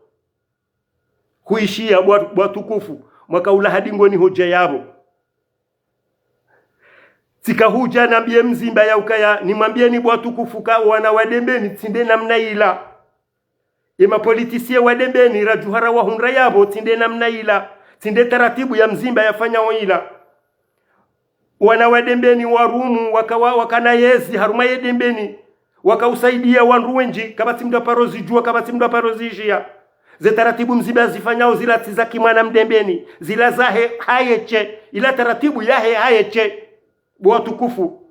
Huishiya bo wa-, bo watukufu, mwakaula ha dingoni hodja yapvo. Tsika hudja nambie Mzimba ya ukaya, nimwambieni bo watukufu ka wana wa Dembeni tsi nde namna ila. Ye ma politiciens wa Dembeni radjuha rawahundra yapvo tsi nde namna ila. Tsi nde taratibu ya Mzimba yafanyao ila. Wana wa Dembeni warumu, waka-, wa-, wakana yezi harumwa ye Dembeni. Wakausaidia wandru wendji, kapvatsi mdru aparo zidjuwa, kapvatsi mdru aparo zishiya. Ze taratibu Mzimba yazifanyao zila tsi za kimwana Mdembeni. Zila zahe haye she, ila taratibu yahe haye she. Bo watukufu.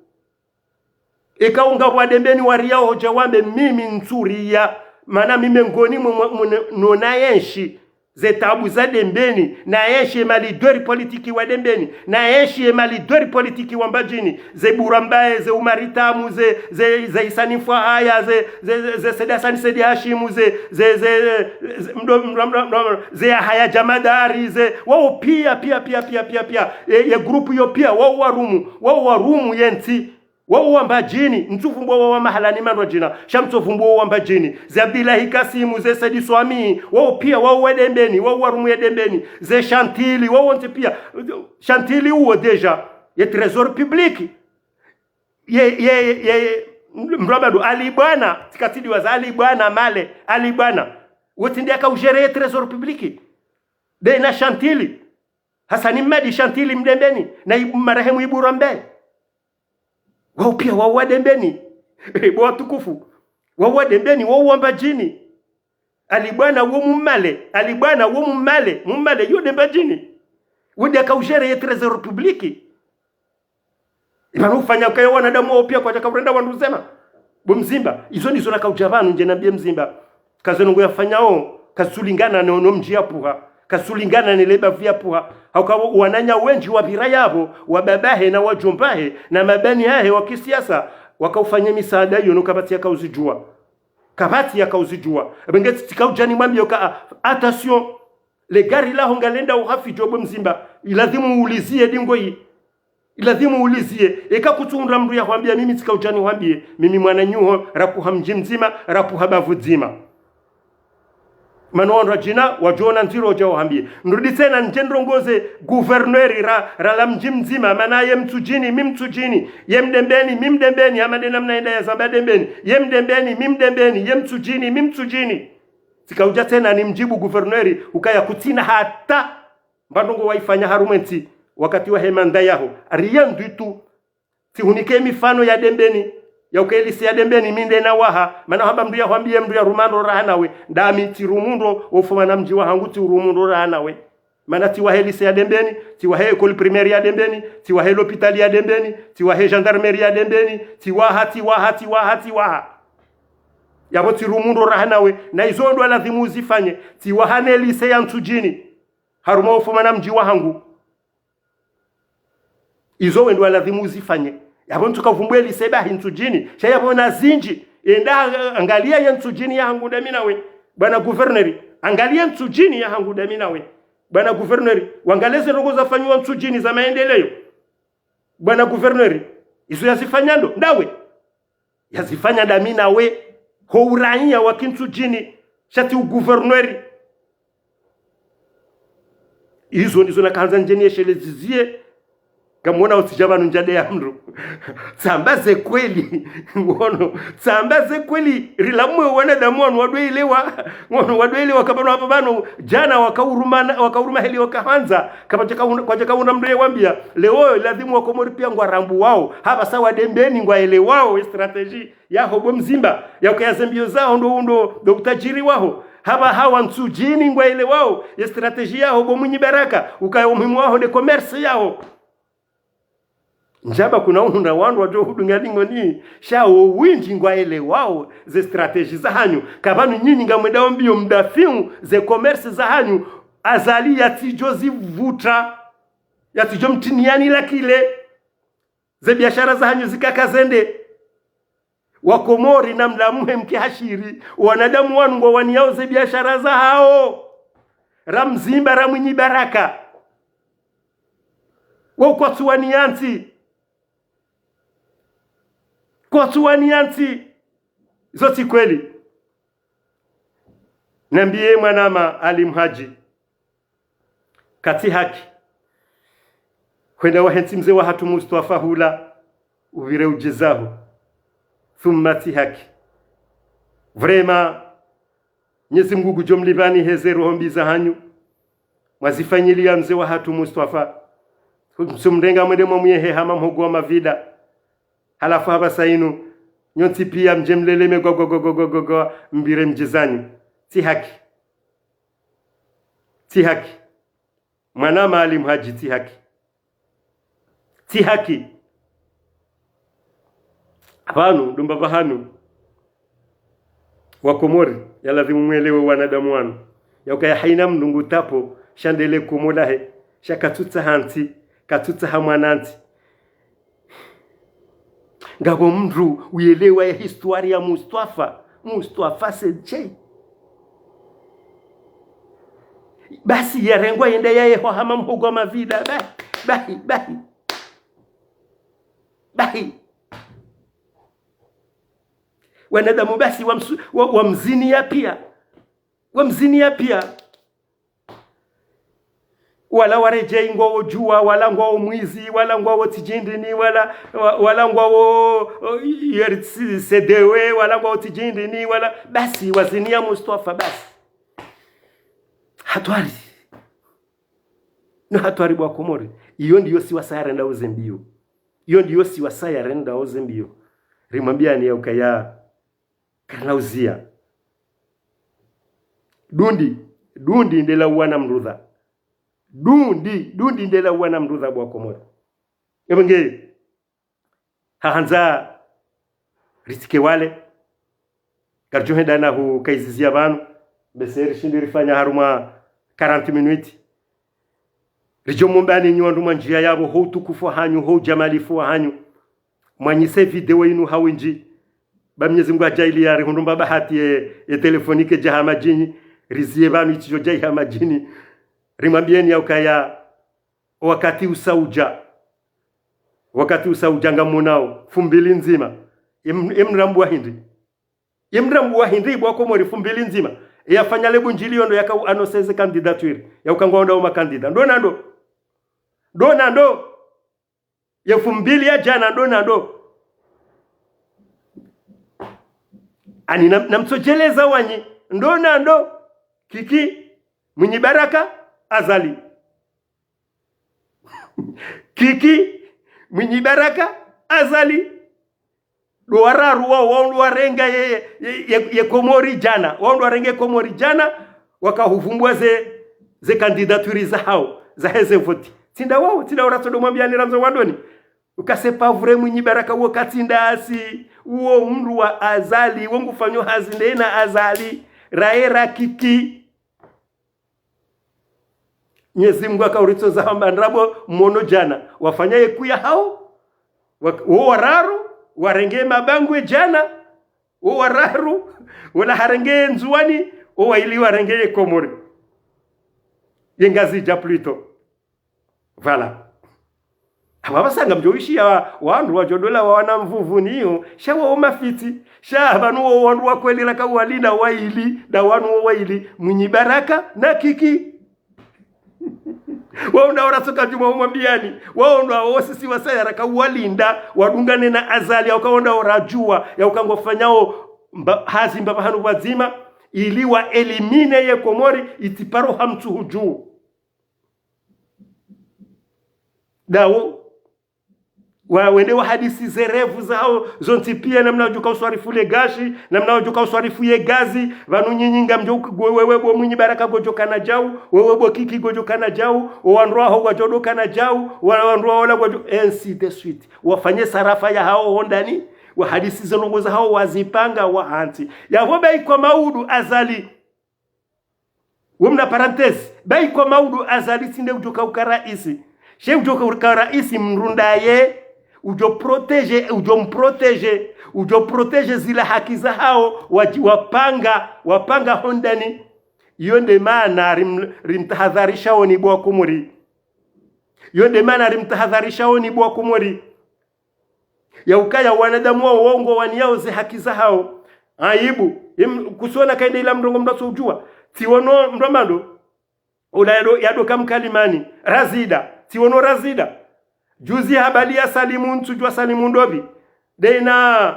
Eka unga wa Dembeni wariao hodja wambe mimi ntsuriya. Mana mimi ngoni mwe-, mwe-, mwe-, no nayenshi ze tabu za Dembeni, nayenshi ye ma leaders politiques wa Dembeni, nayenshi ye ma leaders politiques wa Mbadjini, ze Bura Mbaye, ze Umari Tamu, ze, ze, ze Isani Fwahaya, ze, ze, ze, ze Said Hassan Said Hashimu, ze, ze, ze, ze, mdo-, mdo-, mdo-, mdo-, ze Yahaya Jamadari, ze, wao pia, pia, pia, pia, pia, pia, ye, ye groupe yo pia, wao warumu, wao warumu ye ntsi. Wao wa Mbadjini, mtsuvumbua wao wa mahalani mandrwadjina, sha mtsuvumbua wao wa Mbadjini. Ze Abdillahi Kasimu, ze Saidi Swami, wao pia, wao wa Dembeni, wao warumu ye Dembeni. Ze Shantili, wao wontsi pia. Shantili uwo déjà, ye trésor public. Ye, ye, ye, ye, mrabado, Ali Bwana, tsika tsidiwaza Ali Bwana, Male, Ali Bwana. Wo tsi nde yaka ugérer ye trésor public. Be na Shantili. Hasani Mmadi Shantili Mdembeni, na Ibu-, marehemu Ibura Mbe. Wao pia wao wa Dembeni. Bo watukufu. Wao wa Dembeni, wao wa Mbadjini. Ali Bwana wo Mumale, Ali Bwana wo Mumale, Mumale yo nde Mbadjini. Wo nde yaka ugérer ye trésor public. Ipvanu ufanya ukaya wanadamu wao pia kwadjaka urenda wandru zema. Bo Mzimba, izo ndizo nakaudja pvanu ndje nambie Mzimba. Ka ze ndrongo yafanyao, kazitsulingana no, no mdji yapvuha. Kazitsulingana ne le bavu yapvuha. Hauka wo-, wananya wendji wapvira yapvo, wa babahe na wa djombahe, na mabani hahe wa kisiasa, wakaufanya misaada iyo no kapvatsi yaka uzidjuwa. Kapvatsi yaka uzidjuwa. Ebe nge tsikaudja nimwambie uka, a-, attention, le gari laho ngalenda uhafidjo bo Mzimba, ilazimu uulizie dingo yi. Ilazimu uulizie, eka kutsuhundra mndru yahwambia, mimi tsikaudja nihwambie, mimi mwananyaho, rapvuha mdji mdzima, rapvuha bavu dzima. Mana wandrwadjina, wadjona ndziro dja wahwambie. Nrudi tsena ndje ndrongoze gouverneur ra, ra la mdji mdzima, mana ye Mtsudjini, mi Mtsudjini, ye Mdembeni, mi Mdembeni, hama nde namna yenda yazamba Dembeni, ye Mdembeni, mi Mdembeni, ye Mtsudjini, mi Mtsudjini. Tsikaudja tsena nimdjibu gouverneur, ukaya kutsina hata mba ndrongo waifanya harumwa ye ntsi, wakati wahe manda yaho. Rien du tout. Tsihunike mifano ya Dembeni, Yauka e lycée ya Dembeni mi nde nawaha, mana hamba mndru yahwambiye mndru yarumu ndro raha nawe. Ndami tsirumu ndro, ofumana mdji wahangu tsirumu ndro raha nawe. Mana tsiwahe lycée ya Dembeni, tsiwahe école primaire ya Dembeni, tsiwahe l'hôpital ya Dembeni, tsiwahe gendarmerie ya Dembeni, tsiwaha, tsiwaha, tsiwaha, tsiwaha. Yapvo tsirumu ndro raha nawe, na izo ndo lazimu uzifanye, tsiwaha ne lycée ya Ntsudjini. Harumwa ofumana mdji wahangu. Izo wendo walazimu uzifanye. Yapvo ntsuka uvumbwe lycée bahi Ntsudjini. Sha yapvo na zindji. Enda, angaliya ye Ntsudjini yahangu ndami nawe. Bwana gouverneur, angaliya Ntsudjini yahangu ndami nawe. Bwana gouverneur, wangaliye ze ndrongoo zafanyiwa Ntsudjini za maendeleo. Bwana gouverneur, izo yazifanya ndo ndawe. Yazifanya ndami nawe, ho uraiya wa ki Ntsudjini, sha tsi ugouverneur. Izo ndizo nakahandza ndje niyesheleze ziye, ngamwona utsidja pvanu ndjade ya mndru. Tsamba ze kweli, ngono, tsamba ze kweli, rilamwe wanadamu wanu wadwelewa, ngono wadwelewa kapvanu hapvo pvanu, djana wakauruma, wakauruma heli wakahandza, kapvadjaka una, kwadjaka una mndru yewambiya, leo lazimu Wakomori piya ngwarambuwao, hapvasa wa Dembeni ngwaelewao, e stratégie yaho bo Mzimba, yauka ya ze mbiyo zaho ndo, ndo, ndo utadjiri waho. Hapvaha wa Ntsudjini ngwaelewao, ye stratégie yaho bo Mwinyi Baraka, ukaya umuhimu waho nde commerce yaho. Ndjaba kuna uhundra wandru wadjo hudunga lingoni, sha wo windji ngwaelewao ze stratégie zahanyu. Kapvanu nyinyi ngamwendao mbiyo mdafiu ze commerce zahanyu, Azali yatsidjo zivuta, yatsidjo mtriniani la clé. Ze biashara zahanyu zikaka zende. Wakomori namlamuhe mke hashiri, wanadamu wanu ngwawaniyao ze biashara zahao. Ra Mzimba, ra Mwinyi Baraka. Wo kwatsuwaniya ntsi. Kwatsuwaniya ntsi. Zo tsi kweli. Nambiye mwanama Ali Mhadji. Katsi haki. Hwenda wahentsi mze wahatru Mustafa hula, upvire udjizaho. Thumma tsi haki. Vraiment, Mnyezi Mngu ngudjo mlipvani heze roho mbi zahanyu mwazifanyiliya mze wahatru Mustafa. Msumrenga mwende mwamuyehe hama mhogo wa mavida. Halafu hapvasa inu, nyontsi piya mdje mleleme gwa, gwa, gwa, mpvire mdjizanyu. Tsi haki. Tsi haki. Mwanama Ali Mhadji, tsi haki. Tsi haki. Pvanu, ndo mbapvi hanu. Wakomori, yalazimu mwelewe wanadamu wanu. Yaukaya haina mndru ngutsaho, sha ndele komo lahe, sha katsutsaha ntsi, katsutsaha mwanantsi. Ngapvo mndru uyelewa ye histoire ya Mustafa. Mustafa Said Cheikh. Basi yarengwa yende yayehwa hama mhogo wa mavida. Bahi, bahi, bahi. Bahi. Wanadamu basi wamsu-, wa-, wamziniya piya. Wamziniya piya. Wala waredjeyi ngwawo djuwa, wala ngwawo mwizi, wala ngwawo tsi djindrini, wala, wa-, wala ngwawo, o, yeri tsi-, sedewe, wala ngwawo tsi djindrini, wala, basi, waziniya Mustafa, basi. Hatwari. No hatwari bo Wakomori. Iyo ndiyo siwasa yarendao ze mbiyo. Iyo ndiyo siwasa yarendao ze mbiyo. Rimwambiyani yaukaya karina uziya. Dundi, dundi ndela uwana mndru dha. Dundi, dundi ndela uwana mndru dha bo Wakomori. Epvo nge, hahandza ritsike wale. Karidjo henda na hu kayiziziya pvanu. Bese rishindi rifanya harumwa quarante minutes. Ridjo mumbani nyi wandru mwa ndjiya yapvo, ho utukufu wahanyu, ho ujamalifu wahanyu. Mwanyise video inu ha windji. Ba Mnyezi Mngu hadjaaliya rihundru mba bahati ye, ye téléphone kedja ha madjini. Riziye pvanu itsidjo djayi ha madjini. Rimwambiyeni yaukaya, wakati usa udja. Wakati usa udja ngamonao. Fumbili ndzima. Em-, emrambuwa hindri. Emrambuwa hindri bo Wakomori fumbili ndzima. Eyafanya le bundjiliyo ndo yaka u-annoncer ze candidature. Yauka ngwaonda wo makandida. Ndo nando. Ndo nando. Ye fumbili ya djana ndo nando. Ani nam-, namtsodjeleza wanyi. Ndo nando. Kiki, Mwinyi Baraka, Azali. Kiki, Mwinyi Baraka, Azali. Ndo wararu wao, wao ndo warenga ye, ye, ye, ye Komori djana. Wao ndo warenga ye Komori djana, wakahuvumbua ze, ze candidature zahao, zaheze voti. Tsi nda wao, tsi nda wao ratsodo mwambiani randzo wandoni. Uka c'est pas vrai Mwinyi Baraka uwo katsi ndasi, uwo mndru wa Azali, uwo ngufanyo hazi nde na Azali, raye ra Kiki. Mnyezi Mungu akauritsoza hamba ndrabo mwono djana. Wafanya ye kuu yahao. Wa-, wo wararu, warenge Mabangwe djana. Wo wararu, wola harenge Ndzuwani, wo waili warenge ye Komori. Ye Ngazidja plutôt. Voilà. Aba pvasa ngamdjo ishiya wa, wandru wadjo dola wa wana mvuvuni iyo, sha wao mafitsi, sha pvanu wo wandru wa kweli raka uwalinda waili, nda wanu wo waili, Mwinyi Baraka na Kiki. Wao nda ora soka djuma umwambiani, wao nda wo sisi wasaya raka uwalinda, wadungane na Azali, au ka wao nda ora djuwa, ya uka ngwafanyao mba, hazi mbapvi hanu pvadzima, ili wa éliminer ye Komori, itsi paro hamtsu hudju. Nda wo, wa, wende wahadisi ze rêve zahao zontsi piya, namna wadjoka uswarifu le gashi, namna wadjoka uswarifu ye gazi, pvanu nyinyi ngamdjo uk-, gwe-, wewe bo Mwinyi Baraka ngodjoka na djau, wewe bo Kiki ngodjoka na djau, o wandru waho ngwadjodoka na djau, wa, wandru waho la ngwadjo, ainsi de suite. Wafanye sarafa yahao hondani, wahadisi ze ndrongoo zahao wazipanga wahantsi. Yapvo bayi kwa maudu Azali. Wo mna parenthèse, bayi kwa maudu Azali tsi nde udjoka uka raisi. She udjoka uka raisi mndru ndaye, udjo protéger, udjo mprotéger, udjo protéger zila haki zahao, wadji-, wapanga, wapanga hondani. Iyo nde maana rim-, rimtahadharisha oni bo wa Komori. Iyo nde maana rimtahadharisha oni bo wa Komori. Ya ukaya wanadamu wao wao ngwawaniyao ze haki zahao. Aibu. Im-, kusiona kaida ila mndru ngo mndru atso udjuwa. Tsiwono mndru wa mando. Ula yado, yadoka mkalimani. Razida. Tsiwono Razida. Juzi habari ya Salimu, ntsudjuwa Salimu ndopvi. Nde na,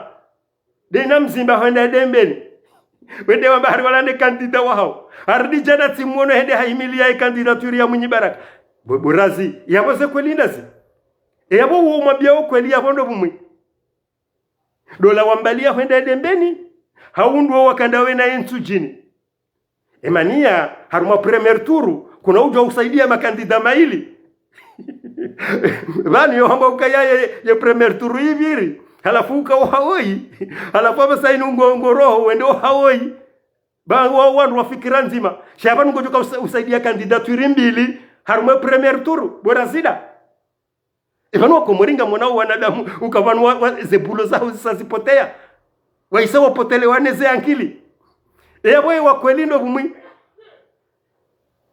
nde na mzimba hwenda Dembeni. Wende wamba hari walande candidat wahao. Harudi djana tsimwono hende hahimiliya ye candidature ya Mwinyi Baraka. Bo, bo Razi. Yapvo ze kweli ndazi. E yapvo wo mwambiyao kweli yapvo ndo pvumwi. Ndo la wambaliya hwenda Dembeni, hau ndo wakanda wena ye Ntsudjini. Emaniya, harumwa premier tour, kuna udjo usaidiya makandida maili. Pvanu yo hamba ukaya ye, ye premier tour ipviri, halafu uka oha oyi, halafu apvasa inu ngo, ngo roho, wende oha oyi. Ba wa, wandru wa fikira ndzima. Sha pvanu ngodjoka usa-, usaidiya candidature mbili, harumwa premier tour, bo Razida. Epvanu wa Komori ngamwona wanadamu, uka pvanu wa, wa, ze bulo zaho zisa zipoteya. Waisa wapotelewa ne ze ankili. Eyapvo ye wa kweli ndo pvumwi.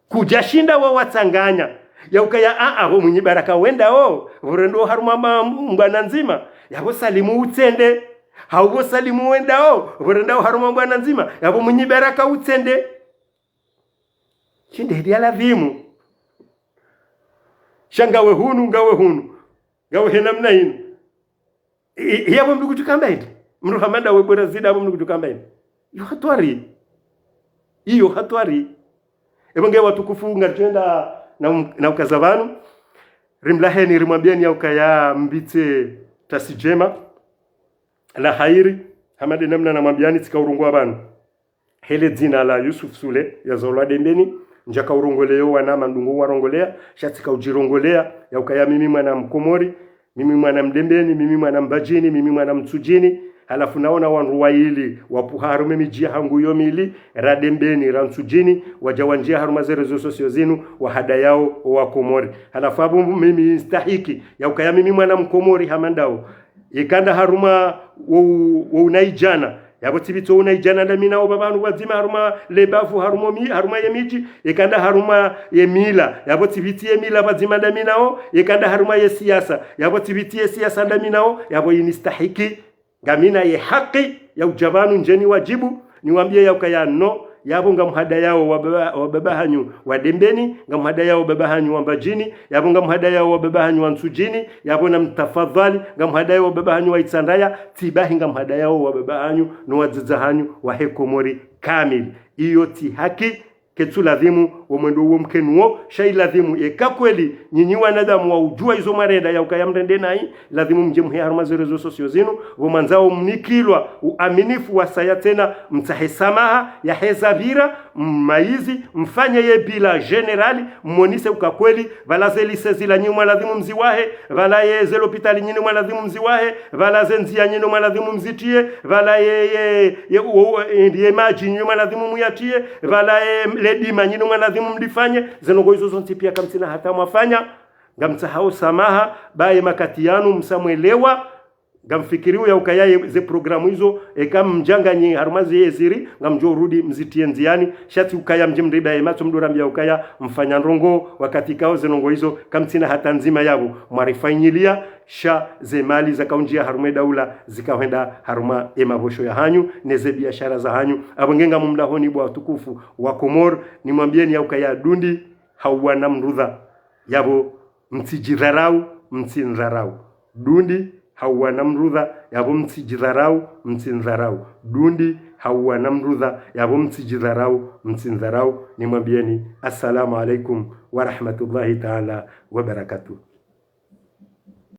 Kudjashinda wa watsanganya. Ya ukaya, a, a, pvo Mwinyi Baraka wendao, pvo rendo harumwa ma, mbwana ndzima. Yapvo Salimu utsende. Hau pvo Salimu wendao, pvo rendao harumwa mbwana ndzima. Yapvo Mwinyi Baraka utsende. Shinde hidi ya ladhimu. Sha ngawe hunu, ngawe hunu. Ngawe he namna inu. I, i, yapvo mndru kudjukamba ende. Mndru hama ndawe bo Razida yapvo mndru kudjukamba ende. Iyo hatwari. Iyo hatwari. Epvo nge watukufu ngaridjoenda na, na ukaza pvanu. Rimlaheni rimwambiyeni ya ukaya mbitse tasi djema. La hairi. Hama nde namna namwambiyani tsika urongowa pvanu. He le dzina la Yusuf Sule, yazalwa Dembeni, ndjaka urongoleya wana mandungo warongoleya, sha tsika udjirongoleya, ya ukaya mimi mwana Mkomori, mimi mwana Mdembeni, mimi mwana Mbadjini, mimi mwana Mtsudjini, halafu naona wandru waili, wapvuha harumwa emidji yahangu yo mili, ra Dembeni, ra Ntsudjini, wadja wandjiya harumwa ze réseaux sociaux zinu, wahadayao owa Komori. Halafu apvo mimi nstahiki, ya ukaya mimi mwana Mkomori hama ndawo, ikanda harumwa wo, wo unaidjana, yapvo tsipvitsi wo unaidjana ndami nawo pvapvanu pvadzima harumwa le bavu harumwa mi, harumwa ye midji, ikanda harumwa ye mila, yapvo tsipvitsi ye mila pvadzima ndami nawo, ikanda harumwa ye siasa, yapvo tsipvitsi ye siasa ndami nawo, yapvo inistahiki. Ngamina ye haki ya udja pvanu ndjeni wadjibu, niwambiye ya ukaya no, yapvo ngamhadayao wa baba, wa baba hanyu wa Dembeni, ngamhadayao baba hanyu wa Mbadjini, yapvo ngamhadayao wa baba hanyu wa Ntsudjini, yapvo namtafadhali, ngamhadayao wa baba hanyu wa Itsandraya, tsi bahi ngamhadayao wa baba hanyu, no wadzadze hanyu wa he Komori kamili. Iyo tsi haki, Ketsu ladhimu wo mwendo uwo mkenuwo, sha ilazimu eka kweli nyinyi wanadamu wa ujua izo mwarenda ya ukaya mrende nayi, lazimu mdje mhe harumwa ze réseaux sociaux zinu, pvo mwandzao mnikilwa uaminifu wa saya tsena, mtsahe samaha, ya heza pvira, mmaizi, mfanye ye bilan général, mmonise uka kweli, pvala ze lycée zila nyinyi mwalazimu mziwahe, pvala ye ze lopitali nyinyi mwalazimu mziwahe, pvala ze ndzia nyinyi mwalazimu mzitriye, pvala ye, ye, ye, o, o, e, ye madji nyinyi mwalazimu muyatiye, pvala ye, le dima nyinyi mwalazimu mlifanye, ze ndrongoo izo zontsi pia kamtsina hata mwafanya, ngamtsahao samaha, ba ye makati yanu msamwelewa, ngamfikiriyo ya ukaya ye, ze programu izo, eka mdjanganye harumwa ze yeziri, ngamdjo urudi mzitriye ndziani, sha tsi ukaya mdje mriba ye matso mdorambia ukaya mfanya ndrongoo, wakati kao ze ndrongoo izo, kamtsina hata ndzima yapvo, mwarifanyilia, sha ze mali zakaundjia harumwa e daula, zikahwenda harumwa e mapvosho yahanyu, ne ze biashara zahanyu, apvo nge ngamumlahoni bo watukufu wa Komori, nimwambieni ya ukaya dundi, hauwana mrudha, yapvo mtsidjidharau, mtsindharau. Dundi, hauwana mrudha, yapvo mtsidjidharau, mtsindharau. Dundi, hauwana mrudha, yapvo mtsidjidharau, mtsindharau. Nimwambieni, assalamu alaikum wa rahmatullahi ta'ala wa barakatuh.